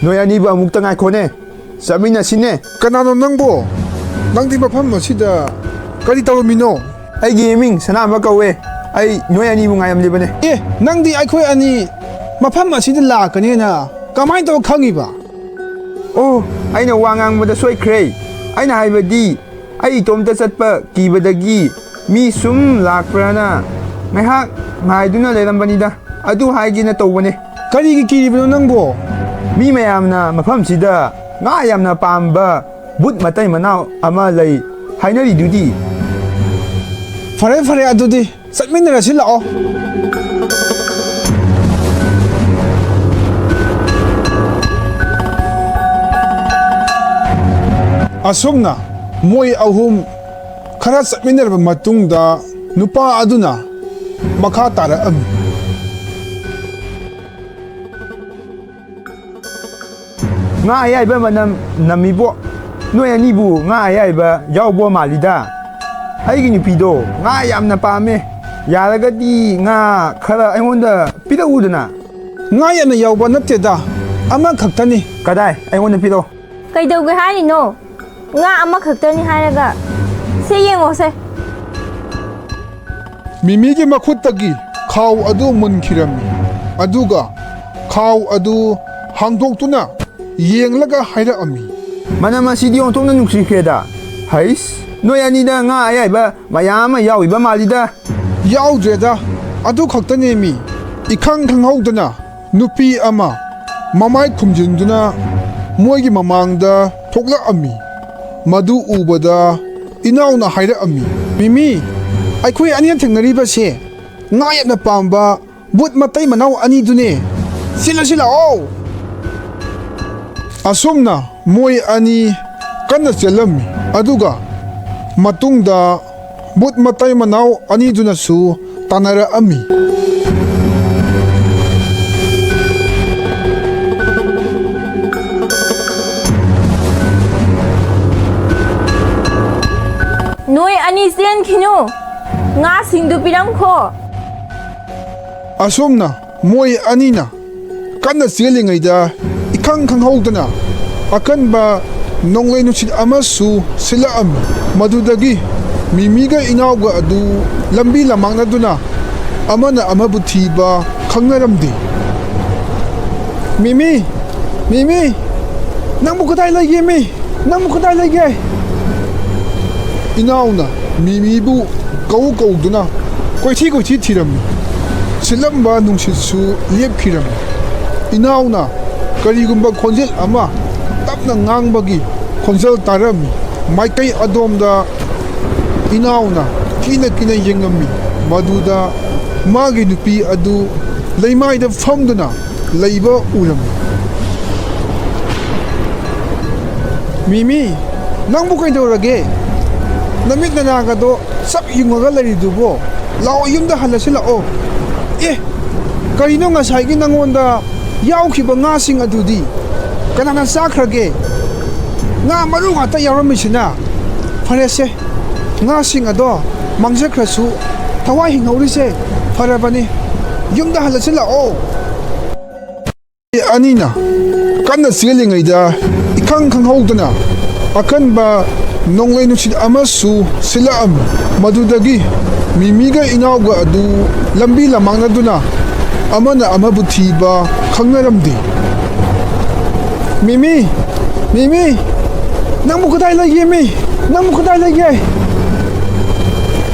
ꯅꯣꯏ ꯑꯅꯤꯕꯨ ꯑꯃꯨꯛꯇ ꯉꯥꯏꯈꯣꯅꯦ, ꯆꯠꯃꯤꯟꯅꯁꯤꯅꯦ꯫ ꯀꯅꯥꯅꯣ ꯅꯪꯕꯣ? ꯅꯪꯗꯤ ꯃꯐꯝ ꯑꯁꯤꯗ ꯀꯔꯤ ꯇꯧꯔꯝꯃꯤꯅꯣ? ꯑꯩꯒꯤ ꯏꯃꯤꯡ ꯁꯅꯥꯃ ꯀꯧꯋꯦ꯫ ꯑꯩ ꯅꯣꯏ ꯑꯅꯤꯕꯨ ꯉꯥꯏꯔꯝꯂꯤꯕꯅꯦ꯫ ꯑꯦ, ꯅꯪꯗꯤ ꯑꯩꯈꯣꯏ ꯑꯅꯤ ꯃꯐꯝ ꯑꯁꯤꯗ ꯂꯥꯛꯀꯅꯦꯅ ꯀꯃꯥꯏꯅ ꯇꯧꯔ ꯈꯪꯉꯤꯕ? ꯑꯣ, ꯑꯩꯅ ꯋꯥ ꯉꯥꯡꯕꯗ ꯁꯣꯏꯈ꯭ꯔꯦ꯫ ꯑꯩꯅ ꯍꯥꯏꯕꯗꯤ ꯑꯩ ꯏꯇꯣꯝꯇ ꯆꯠꯄ ꯀꯤꯕꯗꯒꯤ ꯃꯤ ꯁꯨꯝ ꯂꯥꯛꯄ꯭ꯔꯥꯅ ꯉꯥꯏꯍꯥꯛ ꯉꯥꯏꯗꯨꯅ ꯂꯩꯔꯝꯕꯅꯤꯗ꯫ ꯑꯗꯨ ꯍꯥꯏꯒꯦꯅ ꯇꯧꯕꯅꯦ꯫ ꯀꯔꯤꯒꯤ ꯀꯤꯔꯤꯕꯅꯣ ꯅꯪꯕꯣ? ꯃꯤ ꯃꯌꯥꯝꯅ ꯃꯐꯝꯁꯤꯗ ꯉꯥ ꯌꯥꯝꯅ ꯄꯥꯝꯕ ꯕꯨꯠ ꯃꯇꯩ ꯃꯅꯥꯎ ꯑꯃ ꯂꯩ ꯍꯥꯏꯅꯔꯤꯗꯨꯗꯤ꯫ ꯐꯔꯦ, ꯐꯔꯦ, ꯑꯗꯨꯗꯤ ꯆꯠꯃꯤꯟꯅꯔꯁꯤ ꯂꯥꯛꯑꯣ꯫ ꯑꯁꯨꯝꯅ ꯃꯣꯏ ꯑꯍꯨꯝ ꯈꯔ ꯆꯠꯃꯤꯟꯅꯔꯕ ꯃꯇꯨꯡꯗ ꯅꯨꯄꯥ ꯑꯗꯨꯅ ꯃꯈꯥ ꯇꯥꯔꯛꯑꯝꯃꯤ꯫ ꯉꯥ ꯑꯌꯥꯏꯕ ꯃꯅꯝ ꯅꯝꯃꯤꯕꯣ꯫ ꯅꯣꯏ ꯑꯅꯤꯕꯨ ꯉꯥ ꯑꯌꯥꯏꯕ ꯌꯥꯎꯕ ꯃꯥꯜꯂꯤꯗ꯫ ꯑꯩꯒꯤ ꯅꯨꯄꯤꯗꯣ ꯉꯥ ꯌꯥꯝꯅ ꯄꯥꯝꯃꯦ꯫ ꯌꯥꯔꯒꯗꯤ ꯉꯥ ꯈꯔ ꯑꯩꯉꯣꯟꯗ ꯄꯤꯔꯛꯎꯗꯅ꯫ ꯉꯥ ꯌꯥꯝꯅ ꯌꯥꯎꯕ ꯅꯠꯇꯦꯗ, ꯑꯃꯈꯛꯇꯅꯤ꯫ ꯀꯗꯥꯏ? ꯑꯩꯉꯣꯟꯗ ꯄꯤꯔꯛꯑꯣ꯫ ꯀꯩꯗꯧꯒꯦ ꯍꯥꯏꯔꯤꯅꯣ? ꯉꯥ ꯑꯃꯈꯛꯇꯅꯤ ꯍꯥꯏꯔꯒ꯫ ꯁꯦ ꯌꯦꯡꯉꯣꯁꯦ꯫ ꯃꯤꯃꯤꯒꯤ ꯃꯈꯨꯠꯇꯒꯤ ꯈꯥꯎ ꯑꯗꯨ ꯃꯨꯟꯈꯤꯔꯝꯃꯤ, ꯑꯗꯨꯒ ꯈꯥꯎ ꯑꯗꯨ ꯍꯥꯡꯗꯣꯛꯇꯨꯅ ꯌꯦꯡꯂꯒ ꯍꯥꯏꯔꯛꯑꯝꯃꯤ꯫ ꯃꯅꯝ ꯑꯁꯤꯗꯤ ꯑꯣꯟꯊꯣꯛꯅ ꯅꯨꯡꯁꯤꯈ꯭ꯔꯦꯗ꯫ ꯍꯩꯁ, ꯅꯣꯏ ꯑꯅꯤꯗ ꯉꯥ ꯑꯌꯥꯏꯕ ꯃꯌꯥꯝ ꯑꯃ ꯌꯥꯎꯔꯤꯕ ꯃꯥꯜꯂꯤꯗ꯫ ꯌꯥꯎꯗ꯭ꯔꯦꯗ, ꯑꯗꯨ ꯈꯛꯇꯅꯦꯃꯤ꯫ ꯏꯈꯪ ꯈꯪꯍꯧꯗꯅ ꯅꯨꯄꯤ ꯑꯃ ꯃꯃꯥꯏ ꯈꯨꯝꯖꯤꯟꯗꯨꯅ ꯃꯣꯏꯒꯤ ꯃꯃꯥꯡꯗ ꯊꯣꯛꯂꯛꯑꯝꯃꯤ꯫ ꯃꯗꯨ ꯎꯕꯗ ꯏꯅꯥꯎꯅ ꯍꯥꯏꯔꯛꯑꯝꯃꯤ, "ꯃꯤꯃꯤ, ꯑꯩꯈꯣꯏ ꯑꯅꯤꯅ ꯊꯦꯡꯅꯔꯤꯕꯁꯦ ꯉꯥ ꯌꯥꯝꯅ ꯄꯥꯝꯕ ꯕꯨꯠ ꯃꯇꯩ ꯃꯅꯥꯎ ꯑꯅꯤꯗꯨꯅꯦ꯫ ꯆꯦꯜꯂꯁꯤ ꯂꯥꯛꯑꯣ!" ꯑꯁꯨꯝꯅ ꯃꯣꯏ ꯑꯅꯤ ꯀꯟꯅ ꯆꯦꯜꯂꯝꯃꯤ, ꯑꯗꯨꯒ ꯃꯇꯨꯡꯗ ꯕꯨꯠ ꯃꯇꯩ ꯃꯅꯥꯎ ꯑꯅꯤꯗꯨꯅꯁꯨ ꯇꯥꯟꯅꯔꯛꯑꯝꯃꯤ꯫ ꯅꯣꯏ ꯑꯅꯤ ꯆꯦꯟꯈꯤꯅꯨ, ꯉꯥꯁꯤꯡꯗꯨ ꯄꯤꯔꯝꯈꯣ꯫ ꯑꯁꯨꯝꯅ ꯃꯣꯏ ꯑꯅꯤꯅ ꯀꯟꯅ ꯆꯦꯜꯂꯤꯉꯩꯗ ꯏꯈꯪ ꯈꯪꯍꯧꯗꯅ ꯑꯀꯟꯕ ꯅꯣꯡꯂꯩ ꯅꯨꯡꯁꯤꯠ ꯑꯃꯁꯨ ꯁꯤꯜꯂꯛꯑꯝꯃꯤ꯫ ꯃꯗꯨꯗꯒꯤ ꯃꯤꯃꯤꯒ ꯏꯅꯥꯎꯒ ꯑꯗꯨ ꯂꯝꯕꯤ ꯂꯝꯃꯥꯡꯅꯗꯨꯅ ꯑꯃꯅ ꯑꯃꯕꯨ ꯊꯤꯕ ꯈꯪꯅꯔꯝꯗꯦ꯫ "ꯃꯤꯃꯤ! ꯃꯤꯃꯤ! ꯅꯪꯕꯨ ꯀꯗꯥꯏ ꯂꯩꯒꯦ ꯃꯤ? ꯅꯪꯕꯨ ꯀꯗꯥꯏ ꯂꯩꯒꯦ?" ꯏꯅꯥꯎꯅ ꯃꯤꯃꯤꯕꯨ ꯀꯧ ꯀꯧꯗꯨꯅ ꯀꯣꯏꯊꯤ ꯀꯣꯏꯊꯤ ꯊꯤꯔꯝꯃꯤ꯫ ꯁꯤꯠꯂꯝꯕ ꯅꯨꯡꯁꯤꯠꯁꯨ ꯂꯦꯞꯈꯤꯔꯝꯃꯤ꯫ ꯏꯅꯥꯎꯅ ꯀꯔꯤꯒꯨꯝꯕ ꯈꯣꯟꯖꯦꯜ ꯑꯃ ꯇꯞꯅ ꯉꯥꯡꯕꯒꯤ ꯈꯣꯟꯖꯦꯜ ꯇꯥꯔꯝꯃꯤ꯫ ꯃꯥꯏꯀꯩ ꯑꯗꯣꯝꯗ ꯏꯅꯥꯎꯅ ꯀꯤꯅ ꯀꯤꯅ ꯌꯦꯡꯉꯝꯃꯤ꯫ ꯃꯗꯨꯗ ꯃꯥꯒꯤ ꯅꯨꯄꯤ ꯑꯗꯨ ꯂꯩꯃꯥꯏꯗ ꯐꯝꯗꯨꯅ ꯂꯩꯕ ꯎꯔꯝꯃꯤ꯫ "ꯃꯤꯃꯤ, ꯅꯪꯕꯨ ꯀꯩꯗꯧꯔꯒꯦ? ꯅꯃꯤꯠ ꯅꯅꯥꯒꯗꯣ ꯆꯞ ꯌꯨꯡꯉꯒ ꯂꯩꯔꯤꯗꯨꯕꯣ? ꯂꯥꯛꯑꯣ, ꯌꯨꯝꯗ ꯍꯜꯂꯁꯤ ꯂꯥꯛꯑꯣ꯫ ꯑꯦ, ꯀꯔꯤꯅꯣ ꯉꯁꯥꯏꯒꯤ ꯅꯪꯉꯣꯟꯗ ꯌꯥꯎꯈꯤꯕ ꯉꯥꯁꯤꯡ ꯑꯗꯨꯗꯤ? ꯀꯅꯥꯅ ꯆꯥꯈ꯭ꯔꯒꯦ? ꯉꯥ ꯃꯔꯨ ꯉꯥꯛꯇ ꯌꯥꯎꯔꯝꯃꯤꯁꯤꯅ꯫ ꯐꯔꯦꯁꯦ, ꯉꯥꯁꯤꯡ ꯑꯗꯣ ꯃꯥꯡꯖꯈ꯭ꯔꯁꯨ ꯊꯋꯥꯏ ꯍꯤꯡꯍꯧꯔꯤꯁꯦ ꯐꯔꯕꯅꯤ꯫ ꯌꯨꯝꯗ ꯍꯜꯂꯁꯤ ꯂꯥꯛꯑꯣ"꯫ ꯑꯅꯤꯅ ꯀꯟꯅ ꯆꯦꯜꯂꯤꯉꯩꯗ ꯏꯈꯪ ꯈꯪꯍꯧꯗꯅ ꯑꯀꯟꯕ ꯅꯣꯡꯂꯩ ꯅꯨꯡꯁꯤꯠ ꯑꯃꯁꯨ ꯁꯤꯜꯂꯛꯑꯝꯃꯤ꯫ ꯃꯗꯨꯗꯒꯤ ꯃꯤꯃꯤꯒ ꯏꯅꯥꯎꯒ ꯑꯗꯨ ꯂꯝꯕꯤ ꯂꯝꯃꯥꯡꯅꯗꯨꯅ ꯑꯃꯅ ꯑꯃꯕꯨ ꯊꯤꯕ ꯈꯪꯅꯔꯝꯗꯦ꯫ "ꯃꯤꯃꯤ, ꯃꯤꯃꯤ, ꯅꯪꯕꯨ ꯀꯗꯥꯏ ꯂꯩꯒꯦ, ꯃꯤ? ꯅꯪꯕꯨ ꯀꯗꯥꯏ ꯂꯩꯒꯦ?"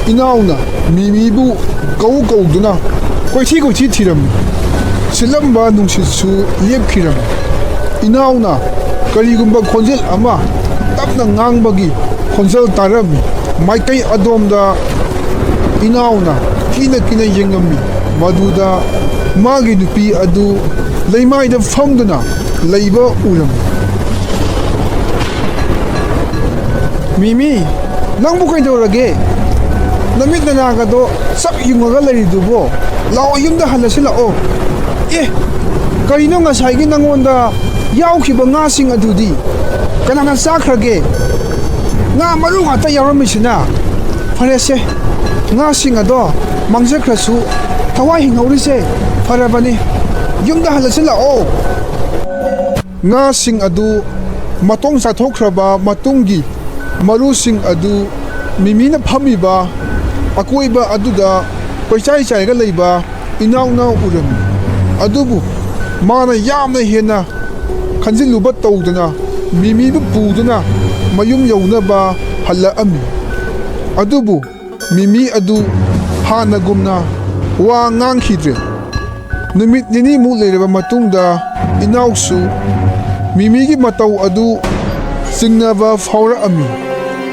ꯏꯅꯥꯎꯅ ꯃꯤꯃꯤꯕꯨ ꯀꯧ ꯀꯧꯗꯨꯅ ꯀꯣꯏꯊꯤ ꯀꯣꯏꯊꯤ ꯊꯤꯔꯝꯃꯤ꯫ ꯁꯤꯠꯂꯝꯕ ꯅꯨꯡꯁꯤꯠꯁꯨ ꯂꯦꯞꯈꯤꯔꯝꯃꯤ꯫ ꯏꯅꯥꯎꯅ ꯀꯔꯤꯒꯨꯝꯕ ꯈꯣꯟꯖꯦꯜ ꯑꯃ ꯇꯞꯅ ꯉꯥꯡꯕꯒꯤ ꯈꯣꯟꯖꯦꯜ ꯇꯥꯔꯝꯃꯤ꯫ ꯃꯥꯏꯀꯩ ꯑꯗꯣꯝꯗ ꯏꯅꯥꯎꯅ ꯀꯤꯅ ꯀꯤꯅ ꯌꯦꯡꯉꯝꯃꯤ꯫ ꯃꯗꯨꯗ ꯃꯥꯒꯤ ꯅꯨꯄꯤ ꯑꯗꯨ ꯂꯩꯃꯥꯏꯗ ꯐꯝꯗꯨꯅ ꯂꯩꯕ ꯎꯔꯝꯃꯤ꯫ "ꯃꯤꯃꯤ, ꯅꯪꯕꯨ ꯀꯩꯗꯧꯔꯒꯦ? ꯅꯃꯤꯠ ꯅꯅꯥꯒꯗꯣ ꯆꯞ ꯌꯨꯡꯉꯒ ꯂꯩꯔꯤꯗꯨꯕꯣ? ꯂꯥꯛꯑꯣ, ꯌꯨꯝꯗ ꯍꯜꯂꯁꯤ ꯂꯥꯛꯑꯣ꯫ ꯑꯦ, ꯀꯔꯤꯅꯣ ꯉꯁꯥꯏꯒꯤ ꯅꯪꯉꯣꯟꯗ ꯌꯥꯎꯈꯤꯕ ꯉꯥꯁꯤꯡ ꯑꯗꯨꯗꯤ? ꯀꯅꯥꯅ ꯆꯥꯈ꯭ꯔꯒꯦ? ꯉꯥ ꯃꯔꯨ ꯉꯥꯛꯇ ꯌꯥꯎꯔꯝꯃꯤꯁꯤꯅ꯫ ꯐꯔꯦꯁꯦ, ꯉꯥꯁꯤꯡ ꯑꯗꯣ ꯃꯥꯡꯖꯈ꯭ꯔꯁꯨ ꯊꯋꯥꯏ ꯍꯤꯡꯍꯧꯔꯤꯁꯦ ꯐꯔꯕꯅꯤ꯫ ꯌꯨꯝꯗ ꯍꯜꯂꯁꯤ ꯂꯥꯛꯑꯣ"꯫ ꯉꯥꯁꯤꯡ ꯑꯗꯨ ꯃꯇꯣꯡ ꯆꯥꯊꯣꯛꯈ꯭ꯔꯕ ꯃꯇꯨꯡꯒꯤ ꯃꯔꯨꯁꯤꯡ ꯑꯗꯨ ꯃꯤꯃꯤꯅ ꯐꯝꯃꯤꯕ ꯑꯀꯣꯏꯕ ꯑꯗꯨꯗ ꯀꯣꯏꯆꯥꯏ ꯆꯥꯏꯔꯒ ꯂꯩꯕ ꯏꯅꯥꯎꯅ ꯎꯔꯝꯃꯤ꯫ ꯑꯗꯨꯕꯨ ꯃꯥꯅ ꯌꯥꯝꯅ ꯍꯦꯟꯅ ꯈꯟꯖꯤꯜꯂꯨꯕ ꯇꯧꯗꯅ ꯃꯤꯃꯤꯕꯨ ꯄꯨꯗꯨꯅ ꯃꯌꯨꯝ ꯌꯧꯅꯕ ꯍꯜꯂꯛꯑꯝꯃꯤ꯫ ꯑꯗꯨꯕꯨ ꯃꯤꯃꯤ ꯑꯗꯨ ꯍꯥꯟꯅꯒꯨꯝꯅ ꯋꯥ ꯉꯥꯡꯈꯤꯗ꯭ꯔꯦ꯫ ꯅꯨꯃꯤꯠ ꯅꯤꯅꯤꯃꯨꯛ ꯂꯩꯔꯕ ꯃꯇꯨꯡꯗ ꯏꯅꯥꯎꯁꯨ ꯃꯤꯃꯤꯒꯤ ꯃꯇꯧ ꯑꯗꯨ ꯆꯤꯡꯅꯕ ꯐꯥꯎꯔꯛꯑꯝꯃꯤ꯫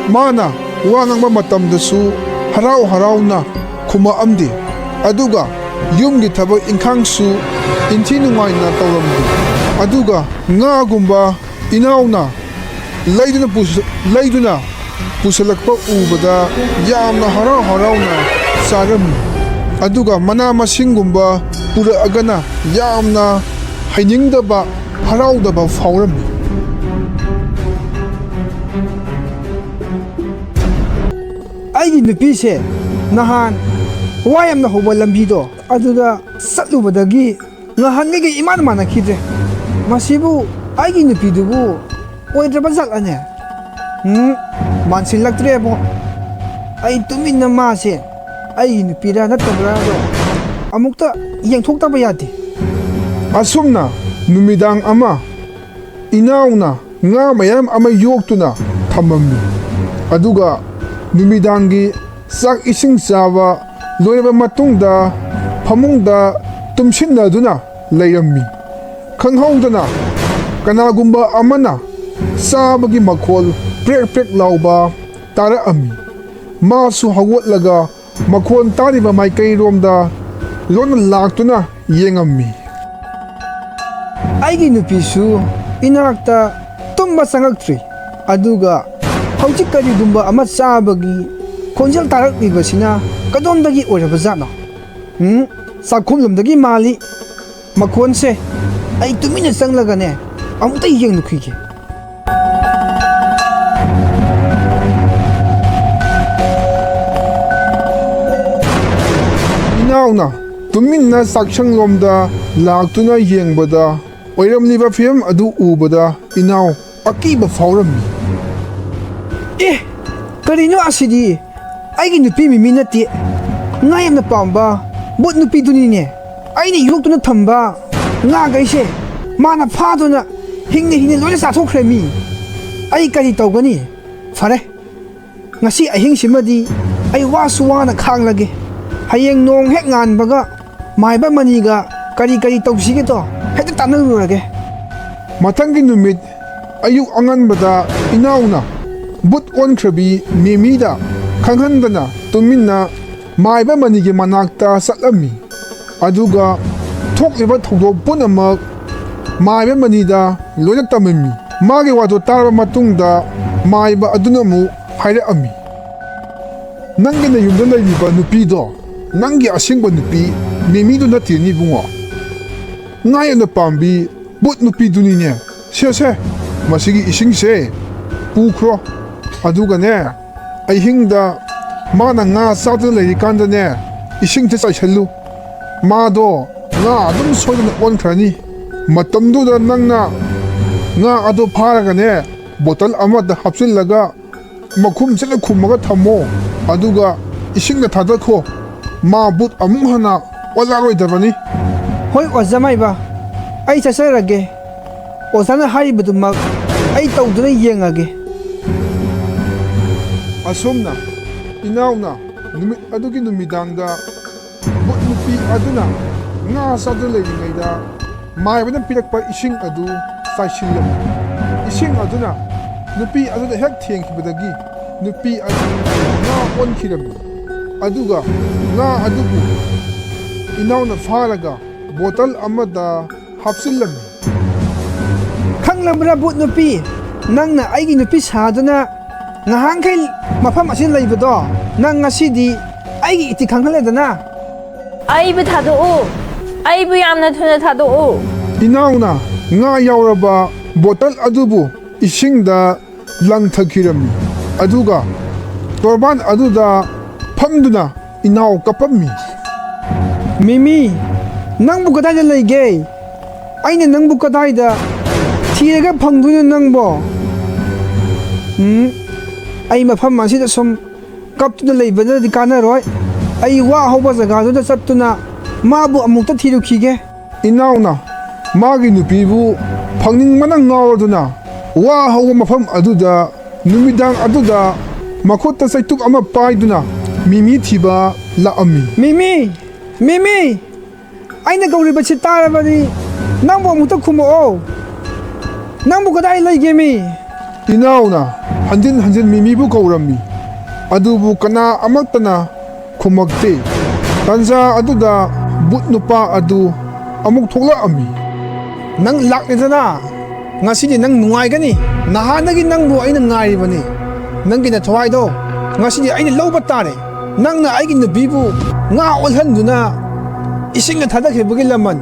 ꯃꯥꯅ ꯋꯥ ꯉꯥꯡꯕ ꯃꯇꯝꯗꯁꯨ ꯍꯔꯥꯎ ꯍꯔꯥꯎꯅ ꯈꯨꯝꯃꯛꯑꯝꯗꯦ꯫ ꯑꯗꯨꯒ ꯌꯨꯝꯒꯤ ꯊꯕꯛ ꯏꯪꯈꯥꯡꯁꯨ ꯏꯟꯊꯤ ꯅꯨꯡꯉꯥꯏꯅ ꯇꯧꯔꯝꯗꯦ꯫ ꯑꯗꯨꯒ ꯉꯥꯒꯨꯝꯕ ꯏꯅꯥꯎꯅ ꯂꯩꯗꯨꯅ ꯄꯨꯁ-, ꯂꯩꯗꯨꯅ ꯄꯨꯁꯜꯂꯛꯄ ꯎꯕꯗ ꯌꯥꯝꯅ ꯍꯔꯥꯎ ꯍꯔꯥꯎꯅ ꯆꯥꯔꯝꯃꯤ꯫ ꯑꯗꯨꯒ ꯃꯅꯥ ꯃꯁꯤꯡꯒꯨꯝꯕ ꯄꯨꯔꯛꯑꯒꯅ ꯌꯥꯝꯅ ꯍꯩꯅꯤꯡꯗꯕ, ꯍꯔꯥꯎꯗꯕ ꯐꯥꯎꯔꯝꯃꯤ꯫ ꯑꯩꯒꯤ ꯅꯨꯄꯤꯁꯦ ꯅꯍꯥꯟ ꯋꯥ ꯌꯥꯝꯅ ꯍꯧꯕ ꯂꯝꯕꯤꯗꯣ ꯑꯗꯨꯗ ꯆꯠꯂꯨꯕꯗꯒꯤ ꯉꯍꯥꯟꯉꯩꯒ ꯏꯃꯥꯟ ꯃꯥꯟꯅꯈꯤꯗ꯭ꯔꯦ꯫ ꯃꯁꯤꯕꯨ ꯑꯩꯒꯤ ꯅꯨꯄꯤꯗꯨꯕꯨ ꯑꯣꯏꯗ꯭ꯔꯕ ꯖꯥꯠꯂꯅꯦ? ꯎꯝ, ꯃꯥꯟꯁꯤꯜꯂꯛꯇ꯭ꯔꯦꯕꯣ꯫ ꯑꯩ ꯇꯨꯃꯤꯟꯅ ꯃꯥꯁꯦ ꯑꯩꯒꯤ ꯅꯨꯄꯤꯔꯥ ꯅꯠꯇꯕ꯭ꯔꯥꯗꯣ ꯑꯃꯨꯛꯇ ꯌꯦꯡꯊꯣꯛꯇꯕ ꯌꯥꯗꯦ꯫ ꯑꯁꯨꯝꯅ ꯅꯨꯃꯤꯗꯥꯡ ꯑꯃ ꯏꯅꯥꯎꯅ ꯉꯥ ꯃꯌꯥꯝ ꯑꯃ ꯌꯣꯛꯇꯨꯅ ꯊꯝꯃꯝꯃꯤ꯫ ꯑꯗꯨꯒ ꯅꯨꯃꯤꯗꯥꯡꯒꯤ ꯆꯥꯛ ꯏꯁꯤꯡ ꯆꯥꯕ ꯂꯣꯏꯔꯕ ꯃꯇꯨꯡꯗ ꯐꯃꯨꯡꯗ ꯇꯨꯝꯁꯤꯟꯅꯗꯨꯅ ꯂꯩꯔꯝꯃꯤ꯫ ꯈꯪꯍꯧꯗꯅ ꯀꯅꯥꯒꯨꯝꯕ ꯑꯃꯅ ꯆꯥꯕꯒꯤ ꯃꯈꯣꯜ ꯄ꯭ꯔꯦꯛ ꯄ꯭ꯔꯦꯛ ꯂꯥꯎꯕ ꯇꯥꯔꯛꯑꯝꯃꯤ꯫ ꯃꯥꯁꯨ ꯍꯧꯒꯠꯂꯒ ꯃꯈꯣꯟ ꯇꯥꯔꯤꯕ ꯃꯥꯏꯀꯩꯔꯣꯝꯗ ꯂꯣꯟꯅ ꯂꯥꯛꯇꯨꯅ ꯌꯦꯡꯉꯝꯃꯤ꯫ ꯑꯩꯒꯤ ꯅꯨꯄꯤꯁꯨ ꯏꯅꯥꯛꯇ ꯇꯨꯝꯕ ꯆꯪꯉꯛꯇ꯭ꯔꯤ꯫ ꯑꯗꯨꯒ ꯍꯧꯖꯤꯛ ꯀꯔꯤꯒꯨꯝꯕ ꯑꯃ ꯆꯥꯕꯒꯤ ꯈꯣꯟꯖꯦꯜ ꯇꯥꯔꯛꯂꯤꯕꯁꯤꯅ ꯀꯗꯣꯝꯗꯒꯤ ꯑꯣꯏꯔꯕꯖꯥꯠꯅꯣ? ꯎꯝ, ꯆꯥꯛꯈꯨꯝꯂꯣꯝꯗꯒꯤ ꯃꯥꯜꯂꯤ꯫ ꯃꯈꯣꯟꯁꯦ ꯑꯩ ꯇꯨꯃꯤꯟꯅ ꯆꯪꯂꯒꯅꯦ ꯑꯃꯨꯛꯇ ꯌꯦꯡꯂꯨꯈꯤꯒꯦ꯫ ꯏꯅꯥꯎꯅ ꯇꯨꯃꯤꯟꯅ ꯆꯥꯛꯁꯪꯂꯣꯝꯗ ꯂꯥꯛꯇꯨꯅ ꯌꯦꯡꯕꯗ ꯑꯣꯏꯔꯝꯂꯤꯕ ꯐꯤꯕꯝ ꯑꯗꯨ ꯎꯕꯗ ꯏꯅꯥꯎ ꯑꯀꯤꯕ ꯐꯥꯎꯔꯝꯃꯤ꯫ ꯑꯦ, ꯀꯔꯤꯅꯣ ꯑꯁꯤꯗꯤ? ꯑꯩꯒꯤ ꯅꯨꯄꯤ ꯃꯤꯃꯤ ꯅꯠꯇꯦ꯫ ꯉꯥ ꯌꯥꯝꯅ ꯄꯥꯝꯕ ꯕꯨꯠ ꯅꯨꯄꯤꯗꯨꯅꯤꯅꯦ꯫ ꯑꯩꯅ ꯌꯣꯛꯇꯨꯅ ꯊꯝꯕ ꯉꯥꯈꯩꯁꯦ ꯃꯥꯅ ꯐꯥꯗꯨꯅ ꯍꯤꯡꯅ ꯍꯤꯡꯅ ꯂꯣꯏꯅ ꯆꯥꯊꯣꯛꯈ꯭ꯔꯦ ꯃꯤ꯫ ꯑꯩ ꯀꯔꯤ ꯇꯧꯒꯅꯤ? ꯐꯔꯦ, ꯉꯁꯤ ꯑꯍꯤꯡꯁꯤꯃꯗꯤ ꯑꯩ ꯋꯥꯁꯨ ꯋꯥꯅ ꯈꯥꯡꯂꯒꯦ꯫ ꯍꯌꯦꯡ ꯅꯣꯡ ꯍꯦꯛ ꯉꯥꯟꯕꯒ ꯃꯥꯏꯕ ꯃꯅꯤꯒ ꯀꯔꯤ ꯀꯔꯤ ꯇꯧꯁꯤꯒꯦꯗꯣ ꯍꯦꯛꯇ ꯇꯥꯟꯅꯔꯨꯔꯒꯦ꯫ ꯃꯊꯪꯒꯤ ꯅꯨꯃꯤꯠ ꯑꯌꯨꯛ ꯑꯉꯟꯕꯗ ꯏꯅꯥꯎꯅ ꯕꯨꯠ ꯑꯣꯟꯈ꯭ꯔꯕꯤ ꯃꯤꯃꯤꯗ ꯈꯪꯍꯟꯗꯅ ꯇꯨꯃꯤꯟꯅ ꯃꯥꯏꯕ ꯃꯅꯤꯒꯤ ꯃꯅꯥꯛꯇ ꯆꯠꯂꯝꯃꯤ꯫ ꯑꯗꯨꯒ ꯊꯣꯛꯂꯤꯕ ꯊꯧꯗꯣꯛ ꯄꯨꯝꯅꯃꯛ ꯃꯥꯏꯕ ꯃꯅꯤꯗ ꯂꯣꯏꯅ ꯇꯝꯃꯝꯃꯤ꯫ ꯃꯥꯒꯤ ꯋꯥꯗꯨ ꯇꯥꯔꯕ ꯃꯇꯨꯡꯗ ꯃꯥꯏꯕ ꯑꯗꯨꯅ ꯑꯃꯨꯛ ꯍꯥꯏꯔꯛꯑꯝꯃꯤ, "ꯅꯪꯒꯤ ꯅꯌꯨꯝꯗ ꯂꯩꯔꯤꯕ ꯅꯨꯄꯤꯗꯣ ꯅꯪꯒꯤ ꯑꯁꯦꯡꯕ ꯅꯨꯄꯤ ꯃꯤꯃꯤꯗꯨ ꯅꯠꯇꯦꯅꯦ ꯏꯕꯨꯡꯉꯣ꯫ ꯉꯥ ꯌꯥꯝꯅ ꯄꯥꯝꯕꯤ ꯕꯨꯠ ꯅꯨꯄꯤꯗꯨꯅꯤꯅꯦ꯫ ꯁꯦ ꯁꯦ, ꯃꯁꯤꯒꯤ ꯏꯁꯤꯡꯁꯦ ꯄꯨꯈ꯭ꯔꯣ꯫ ꯑꯗꯨꯒꯅꯦ, ꯑꯍꯤꯡꯗ ꯃꯥꯅ ꯉꯥ ꯆꯥꯗꯨꯅ ꯂꯩꯔꯤꯀꯥꯟꯗꯅꯦ, ꯏꯁꯤꯡꯁꯦ ꯆꯥꯏꯁꯜꯂꯨ꯫ ꯃꯥꯗꯣ ꯉꯥ ꯑꯗꯨꯝ ꯁꯣꯏꯗꯅ ꯑꯣꯟꯈ꯭ꯔꯅꯤ꯫ ꯃꯇꯝꯗꯨꯗ ꯅꯪꯅ ꯉꯥ ꯑꯗꯨ ꯐꯥꯔꯒꯅꯦ, ꯕꯣꯇꯜ ꯑꯃꯗ ꯍꯥꯞꯆꯤꯜꯂꯒ ꯃꯈꯨꯝꯁꯤꯗ ꯈꯨꯝꯃꯒ ꯊꯝꯃꯣ꯫ ꯑꯗꯨꯒ ꯏꯁꯤꯡꯗ ꯊꯥꯗꯈꯣ꯫ ꯃꯥ ꯕꯨꯠ ꯑꯃꯨꯛ ꯍꯟꯅ ꯑꯣꯜꯂꯛꯑꯔꯣꯏꯗꯕꯅꯤ꯫" "ꯍꯣꯏ ꯑꯣꯖꯥ ꯃꯥꯏꯕ, ꯑꯩ ꯆꯠꯆꯔꯒꯦ꯫ ꯑꯣꯖꯥꯅ ꯍꯥꯏꯔꯤꯕꯗꯨꯃꯛ ꯑꯩ ꯇꯧꯗꯨꯅ ꯌꯦꯡꯉꯒꯦ꯫" ꯑꯁꯨꯝꯅ ꯏꯅꯥꯎꯅ ꯅꯨꯃꯤꯠ ꯑꯗꯨꯒꯤ ꯅꯨꯃꯤꯗꯥꯡꯗ ꯕꯨꯠ ꯅꯨꯄꯤ ꯑꯗꯨꯅ ꯉꯥ ꯆꯥꯗꯨꯅ ꯂꯩꯔꯤꯉꯩꯗ ꯃꯥꯏꯕꯅ ꯄꯤꯔꯛꯄ ꯏꯁꯤꯡ ꯑꯗꯨ ꯆꯥꯏꯁꯤꯜꯂꯝꯃꯤ꯫ ꯏꯁꯤꯡ ꯑꯗꯨꯅ ꯅꯨꯄꯤ ꯑꯗꯨꯗ ꯍꯦꯛ ꯊꯦꯡꯈꯤꯕꯗꯒꯤ ꯅꯨꯄꯤ ꯑꯗꯨ ꯉꯥ ꯑꯣꯟꯈꯤꯔꯝꯃꯤ꯫ ꯑꯗꯨꯒ ꯉꯥ ꯑꯗꯨꯕꯨ ꯏꯅꯥꯎꯅ ꯐꯥꯔꯒ ꯕꯣꯇꯜ ꯑꯃꯗ ꯍꯥꯞꯆꯤꯜꯂꯝꯃꯤ꯫ "ꯈꯪꯂꯕ꯭ꯔꯥ ꯕꯨꯠ ꯅꯨꯄꯤ, ꯅꯪꯅ ꯑꯩꯒꯤ ꯅꯨꯄꯤ ꯁꯥꯗꯨꯅ ꯉꯍꯥꯟꯈꯩ ꯃꯐꯝ ꯑꯁꯤꯗ ꯂꯩꯕꯗꯣ, ꯅꯪ ꯉꯁꯤꯗꯤ ꯑꯩꯒꯤ ꯏꯊꯤꯛ ꯈꯪꯍꯜꯂꯦꯗꯅ?" "ꯑꯩꯕꯨ ꯊꯥꯗꯣꯛꯎ, ꯑꯩꯕꯨ ꯌꯥꯝꯅ ꯊꯨꯅ ꯊꯥꯗꯣꯛꯎ꯫" ꯏꯅꯥꯎꯅ ꯉꯥ ꯌꯥꯎꯔꯕ ꯕꯣꯇꯜ ꯑꯗꯨꯕꯨ ꯏꯁꯤꯡꯗ ꯂꯪꯊꯈꯤꯔꯝꯃꯤ꯫ ꯑꯗꯨꯒ ꯇꯣꯔꯕꯥꯟ ꯑꯗꯨꯗ ꯐꯝꯗꯨꯅ ꯏꯅꯥꯎ ꯀꯞꯄꯝꯃꯤ꯫ "ꯃꯤꯃꯤ, ꯅꯪꯕꯨ ꯀꯗꯥꯏꯗ ꯂꯩꯒꯦ? ꯑꯩꯅ ꯅꯪꯕꯨ ꯀꯗꯥꯏꯗ ꯊꯤꯔꯒ ꯐꯪꯗꯣꯏꯅꯣ ꯅꯪꯕꯣ? ꯎꯝ, ꯑꯩ ꯃꯐꯝ ꯑꯁꯤꯗ ꯁꯨꯝ ꯀꯞꯇꯨꯅ ꯂꯩꯕꯅꯗꯤ ꯀꯥꯟꯅꯔꯣꯏ꯫ ꯑꯩ ꯋꯥ ꯍꯧꯕ ꯖꯒꯥꯗꯨꯗ ꯆꯠꯇꯨꯅ ꯃꯥꯕꯨ ꯑꯃꯨꯛꯇ ꯊꯤꯔꯨꯈꯤꯒꯦ꯫" ꯏꯅꯥꯎꯅ ꯃꯥꯒꯤ ꯅꯨꯄꯤꯕꯨ ꯐꯪꯅꯤꯡꯕꯅ ꯉꯥꯎꯔꯗꯨꯅ ꯋꯥ ꯍꯧꯕ ꯃꯐꯝ ꯑꯗꯨꯗ ꯅꯨꯃꯤꯗꯥꯡ ꯑꯗꯨꯗ ꯃꯈꯨꯠꯇ ꯆꯩꯇꯨꯞ ꯑꯃ ꯄꯥꯏꯗꯨꯅ ꯃꯤꯃꯤ ꯊꯤꯕ ꯂꯥꯛꯑꯝꯃꯤ꯫ ꯃꯤꯃꯤ! ꯃꯤꯃꯤ! ꯑꯩꯅ ꯀꯧꯔꯤꯕꯁꯤ ꯇꯥꯔꯕꯗꯤ ꯅꯪꯕꯨ ꯑꯃꯨꯛꯇ ꯈꯨꯝꯃꯛꯑꯣ꯫ ꯅꯪꯕꯨ ꯀꯗꯥꯏ ꯂꯩꯒꯦꯃꯤ? ꯏꯅꯥꯎꯅ ꯍꯟꯖꯤꯟ ꯍꯟꯖꯤꯟ ꯃꯤꯃꯤꯕꯨ ꯀꯧꯔꯝꯃꯤ, ꯑꯗꯨꯕꯨ ꯀꯅꯥ ꯑꯃꯠꯇꯅ ꯈꯨꯝꯃꯛꯇꯦ꯫ ꯇꯥꯟꯖꯥ ꯑꯗꯨꯗ ꯚꯨꯠ ꯅꯨꯄꯥ ꯑꯗꯨ ꯑꯃꯨꯛ ꯊꯣꯛꯂꯛꯑꯝꯃꯤ꯫ ꯅꯪ ꯂꯥꯛꯂꯦꯗꯅ, ꯉꯁꯤꯗꯤ ꯅꯪ ꯅꯨꯡꯉꯥꯏꯒꯅꯤ꯫ ꯅꯍꯥꯟꯗꯒꯤ ꯅꯪꯕꯨ ꯑꯩꯅ ꯉꯥꯏꯔꯤꯕꯅꯤ꯫ ꯅꯪꯒꯤ ꯅꯊꯋꯥꯏꯗꯣ ꯉꯁꯤꯗꯤ ꯑꯩꯅ ꯂꯧꯕ ꯇꯥꯔꯦ꯫ ꯅꯪꯅ ꯑꯩꯒꯤ ꯅꯨꯄꯤꯕꯨ ꯉꯥ ꯑꯣꯜꯍꯟꯗꯨꯅ ꯏꯁꯤꯡꯗ ꯊꯥꯗꯈꯤꯕꯒꯤ ꯂꯃꯟ,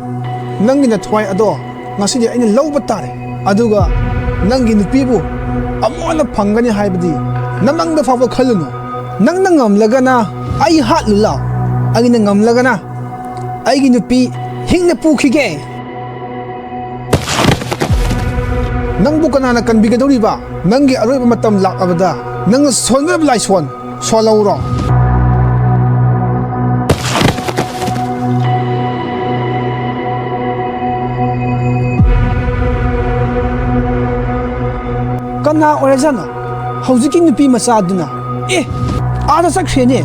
ꯅꯪꯒꯤ ꯅꯊꯋꯥꯏ ꯑꯗꯣ ꯉꯁꯤꯗꯤ ꯑꯩꯅ ꯂꯧꯕ ꯇꯥꯔꯦ꯫ ꯑꯗꯨꯒ ꯅꯪꯒꯤ ꯅꯨꯄꯤꯕꯨ ꯑꯃꯨꯛ ꯍꯟꯅ ꯐꯪꯒꯅꯤ ꯍꯥꯏꯕꯗꯤ ꯅꯃꯪꯗ ꯐꯥꯎꯕ ꯈꯜꯂꯨꯅꯨ꯫ ꯅꯪꯅ ꯉꯝꯂꯒꯅ ꯑꯩ ꯍꯥꯠꯂꯨ ꯂꯥꯎ꯫ ꯑꯩꯅ ꯉꯝꯂꯒꯅ ꯑꯩꯒꯤ ꯅꯨꯄꯤ ꯍꯤꯡꯅ ꯄꯨꯈꯤꯒꯦ꯫ ꯅꯪꯕꯨ ꯀꯅꯥꯅ ꯀꯟꯕꯤꯒꯗꯧꯔꯤꯕ? ꯅꯪꯒꯤ ꯑꯔꯣꯏꯕ ꯃꯇꯝ ꯂꯥꯛꯂꯕꯗ ꯅꯪꯅ ꯁꯣꯟꯒꯗꯕ ꯂꯥꯏꯁꯣꯟ ꯁꯣꯜꯍꯧꯔꯣ꯫ ꯀꯅꯥ ꯑꯣꯏꯔꯖꯥꯠꯅꯣ ꯍꯧꯖꯤꯛꯀꯤ ꯅꯨꯄꯤ ꯃꯆꯥꯗꯨꯅ? ꯑꯦ, ꯑꯥꯗ ꯆꯠꯈ꯭ꯔꯦꯅꯦ꯫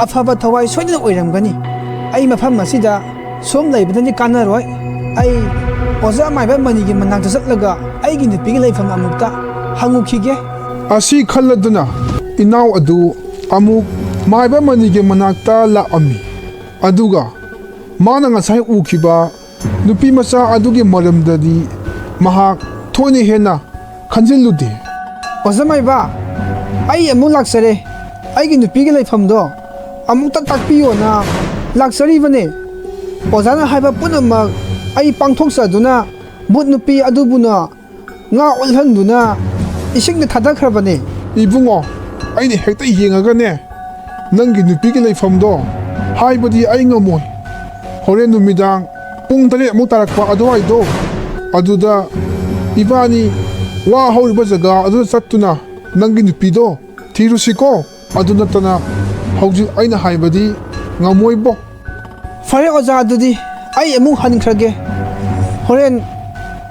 ꯑꯐꯕ ꯊꯋꯥꯏ ꯁꯣꯏꯗꯅ ꯑꯣꯏꯔꯝꯒꯅꯤ꯫ ꯑꯩ ꯃꯐꯝ ꯑꯁꯤꯗ ꯁꯨꯝ ꯂꯩꯕꯅꯗꯤ ꯀꯥꯟꯅꯔꯣꯏ꯫ ꯑꯩ ꯑꯣꯖꯥ ꯃꯥꯏꯕ ꯃꯅꯤꯒꯤ ꯃꯅꯥꯛꯇ ꯆꯠꯂꯒ ꯑꯩꯒꯤ ꯅꯨꯄꯤꯒꯤ ꯂꯩꯐꯝ ꯑꯃꯨꯛꯇ ꯍꯪꯉꯨꯈꯤꯒꯦ꯫ ꯑꯁꯤ ꯈꯜꯂꯗꯨꯅ ꯏꯅꯥꯎ ꯑꯗꯨ ꯑꯃꯨꯛ ꯃꯥꯏꯕ ꯃꯅꯤꯒꯤ ꯃꯅꯥꯛꯇ ꯂꯥꯛꯑꯝꯃꯤ꯫ ꯑꯗꯨꯒ ꯃꯥꯅ ꯉꯁꯥꯏ ꯎꯈꯤꯕ ꯅꯨꯄꯤ ꯃꯆꯥ ꯑꯗꯨꯒꯤ ꯃꯔꯝꯗꯗꯤ ꯃꯍꯥꯛ ꯊꯣꯏꯅ ꯍꯦꯟꯅ ꯈꯟꯖꯤꯜꯂꯨꯗꯦ꯫ ꯑꯣꯖꯥ ꯃꯥꯏꯕ, ꯑꯩ ꯑꯃꯨꯛ ꯂꯥꯛꯆꯔꯦ꯫ ꯑꯩꯒꯤ ꯅꯨꯄꯤꯒꯤ ꯂꯩꯐꯝꯗꯣ ꯑꯃꯨꯛꯇ ꯇꯥꯛꯄꯤꯌꯣꯅ ꯂꯥꯛꯆꯔꯤꯕꯅꯦ꯫ ꯑꯣꯖꯥꯅ ꯍꯥꯏꯕ ꯄꯨꯝꯅꯃꯛ ꯑꯩ ꯄꯥꯡꯊꯣꯛꯆꯗꯨꯅ ꯚꯨꯠ ꯅꯨꯄꯤ ꯑꯗꯨꯕꯨꯅ ꯉꯥ ꯑꯣꯜꯍꯟꯗꯨꯅ ꯏꯁꯤꯡꯗ ꯊꯥꯗꯈ꯭ꯔꯕꯅꯦ꯫ ꯏꯕꯨꯡꯉꯣ, ꯑꯩꯅ ꯍꯦꯛꯇ ꯌꯦꯡꯉꯒꯅꯦ, ꯅꯪꯒꯤ ꯅꯨꯄꯤꯒꯤ ꯂꯩꯐꯝꯗꯣ ꯍꯥꯏꯕꯗꯤ ꯑꯩ ꯉꯝꯃꯣꯏ꯫ ꯍꯣꯔꯦꯟ ꯅꯨꯃꯤꯗꯥꯡ ꯄꯨꯡ ꯇꯔꯦꯠ ꯑꯃꯨꯛ ꯇꯥꯔꯛꯄ ꯑꯗꯨꯋꯥꯏꯗꯣ, ꯑꯗꯨꯗ ꯏꯕꯥꯅꯤ ꯋꯥ ꯍꯧꯔꯤꯕ ꯖꯒꯥ ꯑꯗꯨꯗ ꯆꯠꯇꯨꯅ ꯅꯪꯒꯤ ꯅꯨꯄꯤꯗꯣ ꯊꯤꯔꯨꯁꯤꯀꯣ꯫ ꯑꯗꯨ ꯅꯠꯇꯅ ꯍꯧꯖꯤꯛ ꯑꯩꯅ ꯍꯥꯏꯕꯗꯤ ꯉꯝꯃꯣꯏꯕꯣ꯫ ꯐꯔꯦ ꯑꯣꯖꯥ, ꯑꯗꯨꯗꯤ ꯑꯩ ꯑꯃꯨꯛ ꯍꯟꯈ꯭ꯔꯒꯦ꯫ ꯍꯣꯔꯦꯟ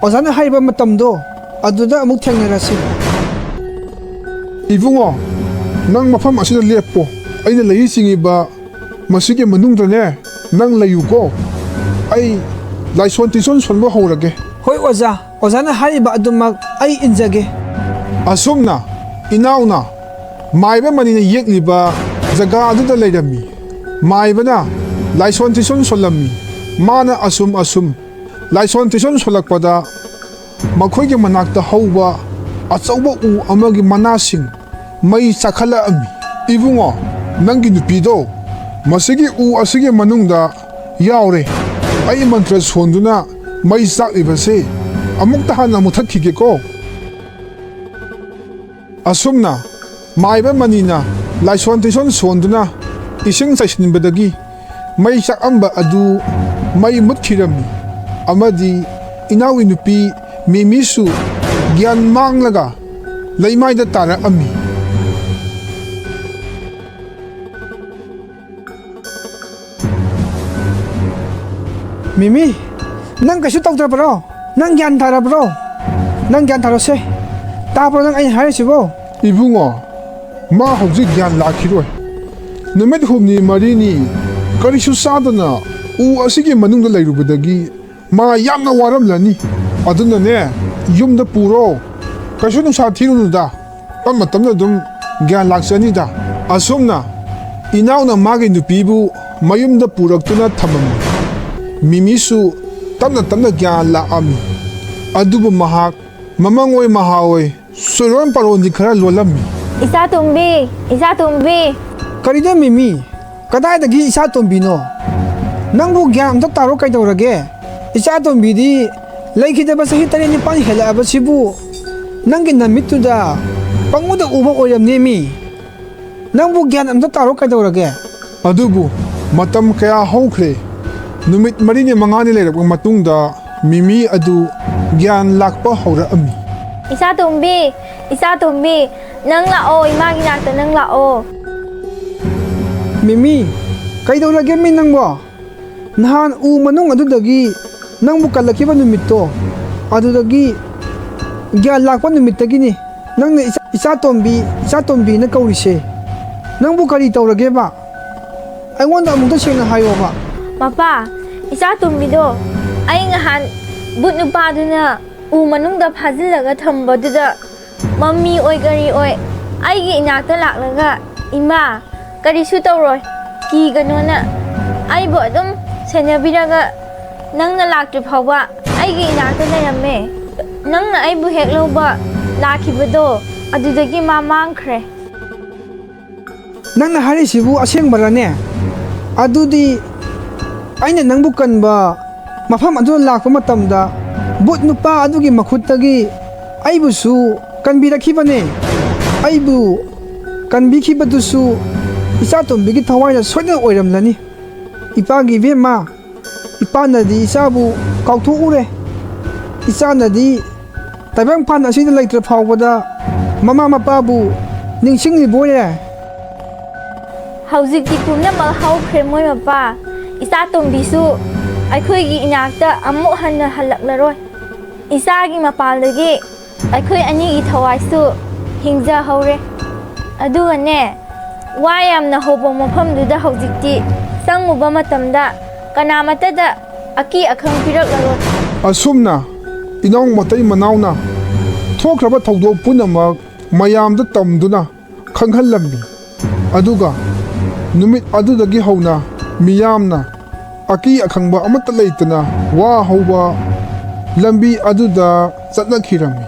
ꯑꯣꯖꯥꯅ ꯍꯥꯏꯔꯤꯕ ꯃꯇꯝꯗꯣ ꯑꯗꯨꯗ ꯑꯃꯨꯛ ꯊꯦꯡꯅꯔꯁꯤ꯫ ꯏꯕꯨꯡꯉꯣ, ꯅꯪ ꯃꯐꯝ ꯑꯁꯤꯗ ꯂꯦꯞꯄꯣ꯫ ꯑꯩꯅ ꯂꯩꯔꯤ ꯆꯤꯡꯉꯤꯕ ꯃꯁꯤꯒꯤ ꯃꯅꯨꯡꯗꯅꯦ ꯅꯪ ꯂꯩꯌꯨꯀꯣ꯫ ꯑꯩ ꯂꯥꯏꯁꯣꯟ ꯇꯤꯁꯣꯟ ꯁꯣꯟꯕ ꯍꯧꯔꯒꯦ꯫ ꯍꯣꯏ ꯑꯣꯖꯥ, ꯑꯣꯖꯥꯅ ꯍꯥꯏꯔꯤꯕ ꯑꯗꯨꯃꯛ ꯑꯩ ꯏꯟꯖꯒꯦ꯫ ꯑꯁꯨꯝꯅ ꯏꯅꯥꯎꯅ ꯃꯥꯏꯕ ꯃꯅꯤꯅ ꯌꯦꯛꯂꯤꯕ ꯖꯒꯥ ꯑꯗꯨꯗ ꯂꯩꯔꯝꯃꯤ꯫ ꯃꯥꯏꯕꯅ ꯂꯥꯏꯁꯣꯟ ꯇꯤꯁꯣꯟ ꯁꯣꯜꯂꯝꯃꯤ꯫ ꯃꯥꯅ ꯑꯁꯨꯝ ꯑꯁꯨꯝ ꯂꯥꯏꯁꯣꯟ ꯇꯤꯁꯣꯟ ꯁꯣꯜꯂꯛꯄꯗ ꯃꯈꯣꯏꯒꯤ ꯃꯅꯥꯛꯇ ꯍꯧꯕ ꯑꯆꯧꯕ ꯎ ꯑꯃꯒꯤ ꯃꯅꯥꯁꯤꯡ ꯃꯩ ꯆꯥꯛꯈꯠꯂꯛꯑꯝꯃꯤ꯫ "ꯏꯕꯨꯡꯉꯣ, ꯅꯪꯒꯤ ꯅꯨꯄꯤꯗꯣ ꯃꯁꯤꯒꯤ ꯎ ꯑꯁꯤꯒꯤ ꯃꯅꯨꯡꯗ ꯌꯥꯎꯔꯦ꯫ ꯑꯩ ꯃꯟꯇ꯭ꯔ ꯁꯣꯟꯗꯨꯅ ꯃꯩ ꯆꯥꯛꯂꯤꯕꯁꯦ ꯑꯃꯨꯛꯇ ꯍꯥꯟꯅ ꯃꯨꯊꯠꯈꯤꯒꯦꯀꯣ"꯫ ꯑꯁꯨꯝꯅ ꯃꯥꯏꯕ ꯃꯅꯤꯅ ꯂꯥꯏꯁꯣꯟ ꯇꯤꯁꯣꯟ ꯁꯣꯟꯗꯨꯅ ꯏꯁꯤꯡ ꯆꯥꯏꯁꯤꯟꯕꯗꯒꯤ ꯃꯩ ꯆꯥꯛꯑꯝꯕ ꯑꯗꯨ ꯃꯩ ꯃꯨꯠꯈꯤꯔꯝꯃꯤ ꯑꯃꯗꯤ ꯏꯅꯥꯎꯒꯤ ꯅꯨꯄꯤ ꯃꯤꯃꯤꯁꯨ ꯒ꯭ꯌꯥꯟ ꯃꯥꯡꯂꯒ ꯂꯩꯃꯥꯏꯗ ꯇꯥꯔꯛꯑꯝꯃꯤ꯫ ꯃꯤꯃꯤ, ꯅꯪ ꯀꯩꯁꯨ ꯇꯧꯗ꯭ꯔꯕ꯭ꯔꯣ? ꯅꯪ ꯒ꯭ꯌꯥꯟ ꯇꯥꯔꯕ꯭ꯔꯣ? ꯅꯪ ꯒ꯭ꯌꯥꯟ ꯇꯥꯔꯣꯁꯦ꯫ ꯇꯥꯕ꯭ꯔꯣ ꯅꯪ ꯑꯩꯅ ꯍꯥꯏꯔꯤꯁꯤꯕꯣ? ꯏꯕꯨꯡꯉꯣ, ꯃꯥ ꯍꯧꯖꯤꯛ ꯒ꯭ꯌꯥꯟ ꯂꯥꯛꯈꯤꯔꯣꯏ꯫ ꯅꯨꯃꯤꯠ ꯍꯨꯝꯅꯤ ꯃꯔꯤꯅꯤ ꯀꯔꯤꯁꯨ ꯆꯥꯗꯅ ꯎ ꯑꯁꯤꯒꯤ ꯃꯅꯨꯡꯗ ꯂꯩꯔꯨꯕꯗꯒꯤ ꯃꯥ ꯌꯥꯝꯅ ꯋꯥꯔꯝꯂꯅꯤ꯫ ꯑꯗꯨꯅꯅꯦ, ꯌꯨꯝꯗ ꯄꯨꯔꯣ꯫ ꯀꯩꯁꯨ ꯅꯨꯡꯁꯥ ꯊꯤꯔꯨꯅꯨꯗ꯫ ꯇꯞꯅ ꯇꯞꯅ ꯑꯗꯨꯝ ꯒ꯭ꯌꯥꯟ ꯂꯥꯛꯆꯅꯤꯗ꯫ ꯑꯁꯨꯝꯅ ꯏꯅꯥꯎꯅ ꯃꯥꯒꯤ ꯅꯨꯄꯤꯕꯨ ꯃꯌꯨꯝꯗ ꯄꯨꯔꯛꯇꯨꯅ ꯊꯝꯃꯝꯃꯤ꯫ ꯃꯤꯃꯤꯁꯨ ꯇꯞꯅ ꯇꯞꯅ ꯒ꯭ꯌꯥꯟ ꯂꯥꯛꯑꯝꯃꯤ꯫ ꯑꯗꯨꯕꯨ ꯃꯍꯥꯛ ꯃꯃꯪ ꯑꯣꯏ ꯃꯍꯥ ꯑꯣꯏ ꯆꯨꯔꯣꯟ ꯄꯥꯔꯣꯟꯗꯤ ꯈꯔ ꯂꯣꯜꯂꯝꯃꯤ꯫ "ꯏꯆꯥ ꯇꯣꯝꯕꯤ, ꯏꯆꯥ ꯇꯣꯝꯕꯤ!" "ꯀꯔꯤꯅꯣ ꯃꯤꯃꯤ? ꯀꯗꯥꯏꯗꯒꯤ ꯏꯆꯥ ꯇꯣꯝꯕꯤꯅꯣ? ꯅꯪꯕꯨ ꯒ꯭ꯌꯥꯟ ꯑꯝꯇ ꯇꯥꯔꯣ ꯀꯩꯗꯧꯔꯒꯦ? ꯏꯆꯥ ꯇꯣꯝꯕꯤꯗꯤ ꯂꯩꯈꯤꯗꯕ ꯆꯍꯤ ꯇꯔꯦꯠ ꯅꯤꯄꯥꯟ ꯍꯦꯜꯂꯛꯑꯕꯁꯤꯕꯨ ꯅꯪꯒꯤ ꯅꯃꯤꯠꯇꯨꯗ ꯄꯪꯎꯗ ꯎꯕ ꯑꯣꯏꯔꯝꯅꯦꯃꯤ꯫ ꯅꯪꯕꯨ ꯒ꯭ꯌꯥꯟ ꯑꯝꯇ ꯇꯥꯔꯣ ꯀꯩꯗꯧꯔꯒꯦ?" ꯑꯗꯨꯕꯨ ꯃꯇꯝ ꯀꯌꯥ ꯍꯧꯈ꯭ꯔꯦ꯫ ꯅꯨꯃꯤꯠ ꯃꯔꯤꯅꯤ ꯃꯉꯥꯅꯤ ꯂꯩꯔꯛꯄ ꯃꯇꯨꯡꯗ ꯃꯤꯃꯤ ꯑꯗꯨ ꯒ꯭ꯌꯥꯟ ꯂꯥꯛꯄ ꯍꯧꯔꯛꯑꯝꯃꯤ꯫ "ꯏꯆꯥ ꯇꯣꯝꯕꯤ, ꯏꯆꯥ ꯇꯣꯝꯕꯤ, ꯅꯪ ꯂꯥꯛꯑꯣ, ꯏꯃꯥꯒꯤ ꯅꯥꯛꯇ ꯅꯪ ꯂꯥꯛꯑꯣ꯫" "ꯃꯤꯃꯤ, ꯀꯩꯗꯧꯔꯒꯦ ꯃꯤ ꯅꯪꯕꯣ? ꯅꯍꯥꯟ ꯎ ꯃꯅꯨꯡ ꯑꯗꯨꯗꯒꯤ ꯅꯪꯕꯨ ꯀꯜꯂꯛꯈꯤꯕ ꯅꯨꯃꯤꯠꯇꯣ, ꯑꯗꯨꯗꯒꯤ ꯒ꯭ꯌꯥꯟ ꯂꯥꯛꯄ ꯅꯨꯃꯤꯠꯇꯒꯤꯅꯤ ꯅꯪꯅ ꯏꯆꯥ, ꯏꯆꯥ ꯇꯣꯝꯕꯤ, ꯏꯆꯥ ꯇꯣꯝꯕꯤꯅ ꯀꯧꯔꯤꯁꯦ꯫ ꯅꯪꯕꯨ ꯀꯔꯤ ꯇꯧꯔꯒꯦꯕ? ꯑꯩꯉꯣꯟꯗ ꯑꯃꯨꯛꯇ ꯁꯦꯡꯅ ꯍꯥꯏꯌꯣꯕ꯫ ꯃꯄꯥ, ꯏꯆꯥ ꯇꯣꯝꯕꯤꯗꯣ ꯑꯩ ꯅꯍꯥꯟ ꯕꯨꯠ ꯅꯨꯄꯥꯗꯨꯅ ꯎ ꯃꯅꯨꯡꯗ ꯐꯥꯖꯤꯜꯂꯒ ꯊꯝꯕꯗꯨꯗ ꯃꯃꯤ ꯑꯣꯏ ꯀꯔꯤ ꯑꯣꯏ ꯑꯩꯒꯤ ꯏꯅꯥꯛꯇ ꯂꯥꯛꯂꯒ, "ꯏꯃꯥ, ꯀꯔꯤꯁꯨ ꯇꯧꯔꯣꯏ, ꯀꯤꯒꯅꯣꯅ" ꯑꯩꯕꯨ ꯑꯗꯨꯝ ꯁꯦꯟꯅꯕꯤꯔꯒ ꯅꯪꯅ ꯂꯥꯛꯇ꯭ꯔꯤ ꯐꯥꯎꯕ ꯑꯩꯒꯤ ꯏꯅꯥꯛꯇ ꯂꯩꯔꯝꯃꯦ꯫ ꯅꯪꯅ ꯑꯩꯕꯨ ꯍꯦꯛ ꯂꯧꯕ ꯂꯥꯛꯈꯤꯕꯗꯣ, ꯑꯗꯨꯗꯒꯤ ꯃꯥ ꯃꯥꯡꯈ꯭ꯔꯦ꯫ ꯅꯪꯅ ꯍꯥꯏꯔꯤꯁꯤꯕꯨ ꯑꯁꯦꯡꯕꯔꯅꯦ? ꯑꯗꯨꯗꯤ ꯑꯩꯅ ꯅꯪꯕꯨ ꯀꯟꯕ ꯃꯐꯝ ꯑꯗꯨꯗ ꯂꯥꯛꯄ ꯃꯇꯝꯗ ꯕꯨꯠ ꯅꯨꯄꯥ ꯑꯗꯨꯒꯤ ꯃꯈꯨꯠꯇꯒꯤ ꯑꯩꯕꯨꯁꯨ ꯀꯟꯕꯤꯔꯛꯈꯤꯕꯅꯦ꯫ ꯑꯩꯕꯨ ꯀꯟꯕꯤꯈꯤꯕꯗꯨꯁꯨ ꯏꯆꯥꯇꯣꯝꯕꯤꯒꯤ ꯊꯋꯥꯏꯅ ꯁꯣꯏꯗꯅ ꯑꯣꯏꯔꯝꯂꯅꯤ꯫ ꯏꯄꯥꯒꯤ ꯏꯕꯦꯝꯃ, ꯏꯄꯥꯅꯗꯤ ꯏꯆꯥꯕꯨ ꯀꯥꯎꯊꯣꯛꯎꯔꯦ꯫ ꯏꯆꯥꯅꯗꯤ ꯇꯥꯏꯕꯪꯄꯥꯟ ꯑꯁꯤꯗ ꯂꯩꯇ꯭ꯔ ꯐꯥꯎꯕꯗ ꯃꯃꯥ ꯃꯄꯥꯕꯨ ꯅꯤꯡꯁꯤꯡꯂꯤꯕꯣꯏꯔꯦ꯫ ꯍꯧꯖꯤꯛꯇꯤ ꯄꯨꯝꯅꯃꯛ ꯍꯧꯈ꯭ꯔꯦ ꯃꯣꯏ ꯃꯄꯥ꯫ ꯏꯆꯥ ꯇꯣꯝꯕꯤꯁꯨ ꯑꯩꯈꯣꯏꯒꯤ ꯏꯅꯥꯛꯇ ꯑꯃꯨꯛ ꯍꯟꯅ ꯍꯜꯂꯛꯂꯔꯣꯏ꯫ ꯏꯆꯥꯒꯤ ꯃꯄꯥꯜꯗꯒꯤ ꯑꯩꯈꯣꯏ ꯑꯅꯤꯒꯤ ꯊꯋꯥꯏꯁꯨ ꯍꯤꯡꯖꯍꯧꯔꯦ꯫ ꯑꯗꯨꯒꯅꯦ, ꯋꯥ ꯌꯥꯝꯅ ꯍꯧꯕ ꯃꯐꯝꯗꯨꯗ ꯍꯧꯖꯤꯛꯇꯤ ꯆꯪꯉꯨꯕ ꯃꯇꯝꯗ ꯀꯅꯥꯃꯠꯇꯗ ꯑꯀꯤ ꯑꯈꯪ ꯄꯤꯔꯛꯂꯔꯣꯏ꯫ ꯑꯁꯨꯝꯅ ꯏꯅꯥꯎ ꯃꯇꯩ ꯃꯅꯥꯎꯅ ꯊꯣꯛꯈ꯭ꯔꯕ ꯊꯧꯗꯣꯛ ꯄꯨꯝꯅꯃꯛ ꯃꯌꯥꯝꯗ ꯇꯝꯗꯨꯅ ꯈꯪꯍꯜꯂꯝꯃꯤ꯫ ꯑꯗꯨꯒ ꯅꯨꯃꯤꯠ ꯑꯗꯨꯗꯒꯤ ꯍꯧꯅ ꯃꯤꯌꯥꯝꯅ ꯑꯀꯤ ꯑꯈꯪꯕ ꯑꯃꯠꯇ ꯂꯩꯇꯅ ꯋꯥ ꯍꯧꯕ ꯂꯝꯕꯤ ꯑꯗꯨꯗ ꯆꯠꯅꯈꯤꯔꯝꯃꯤ꯫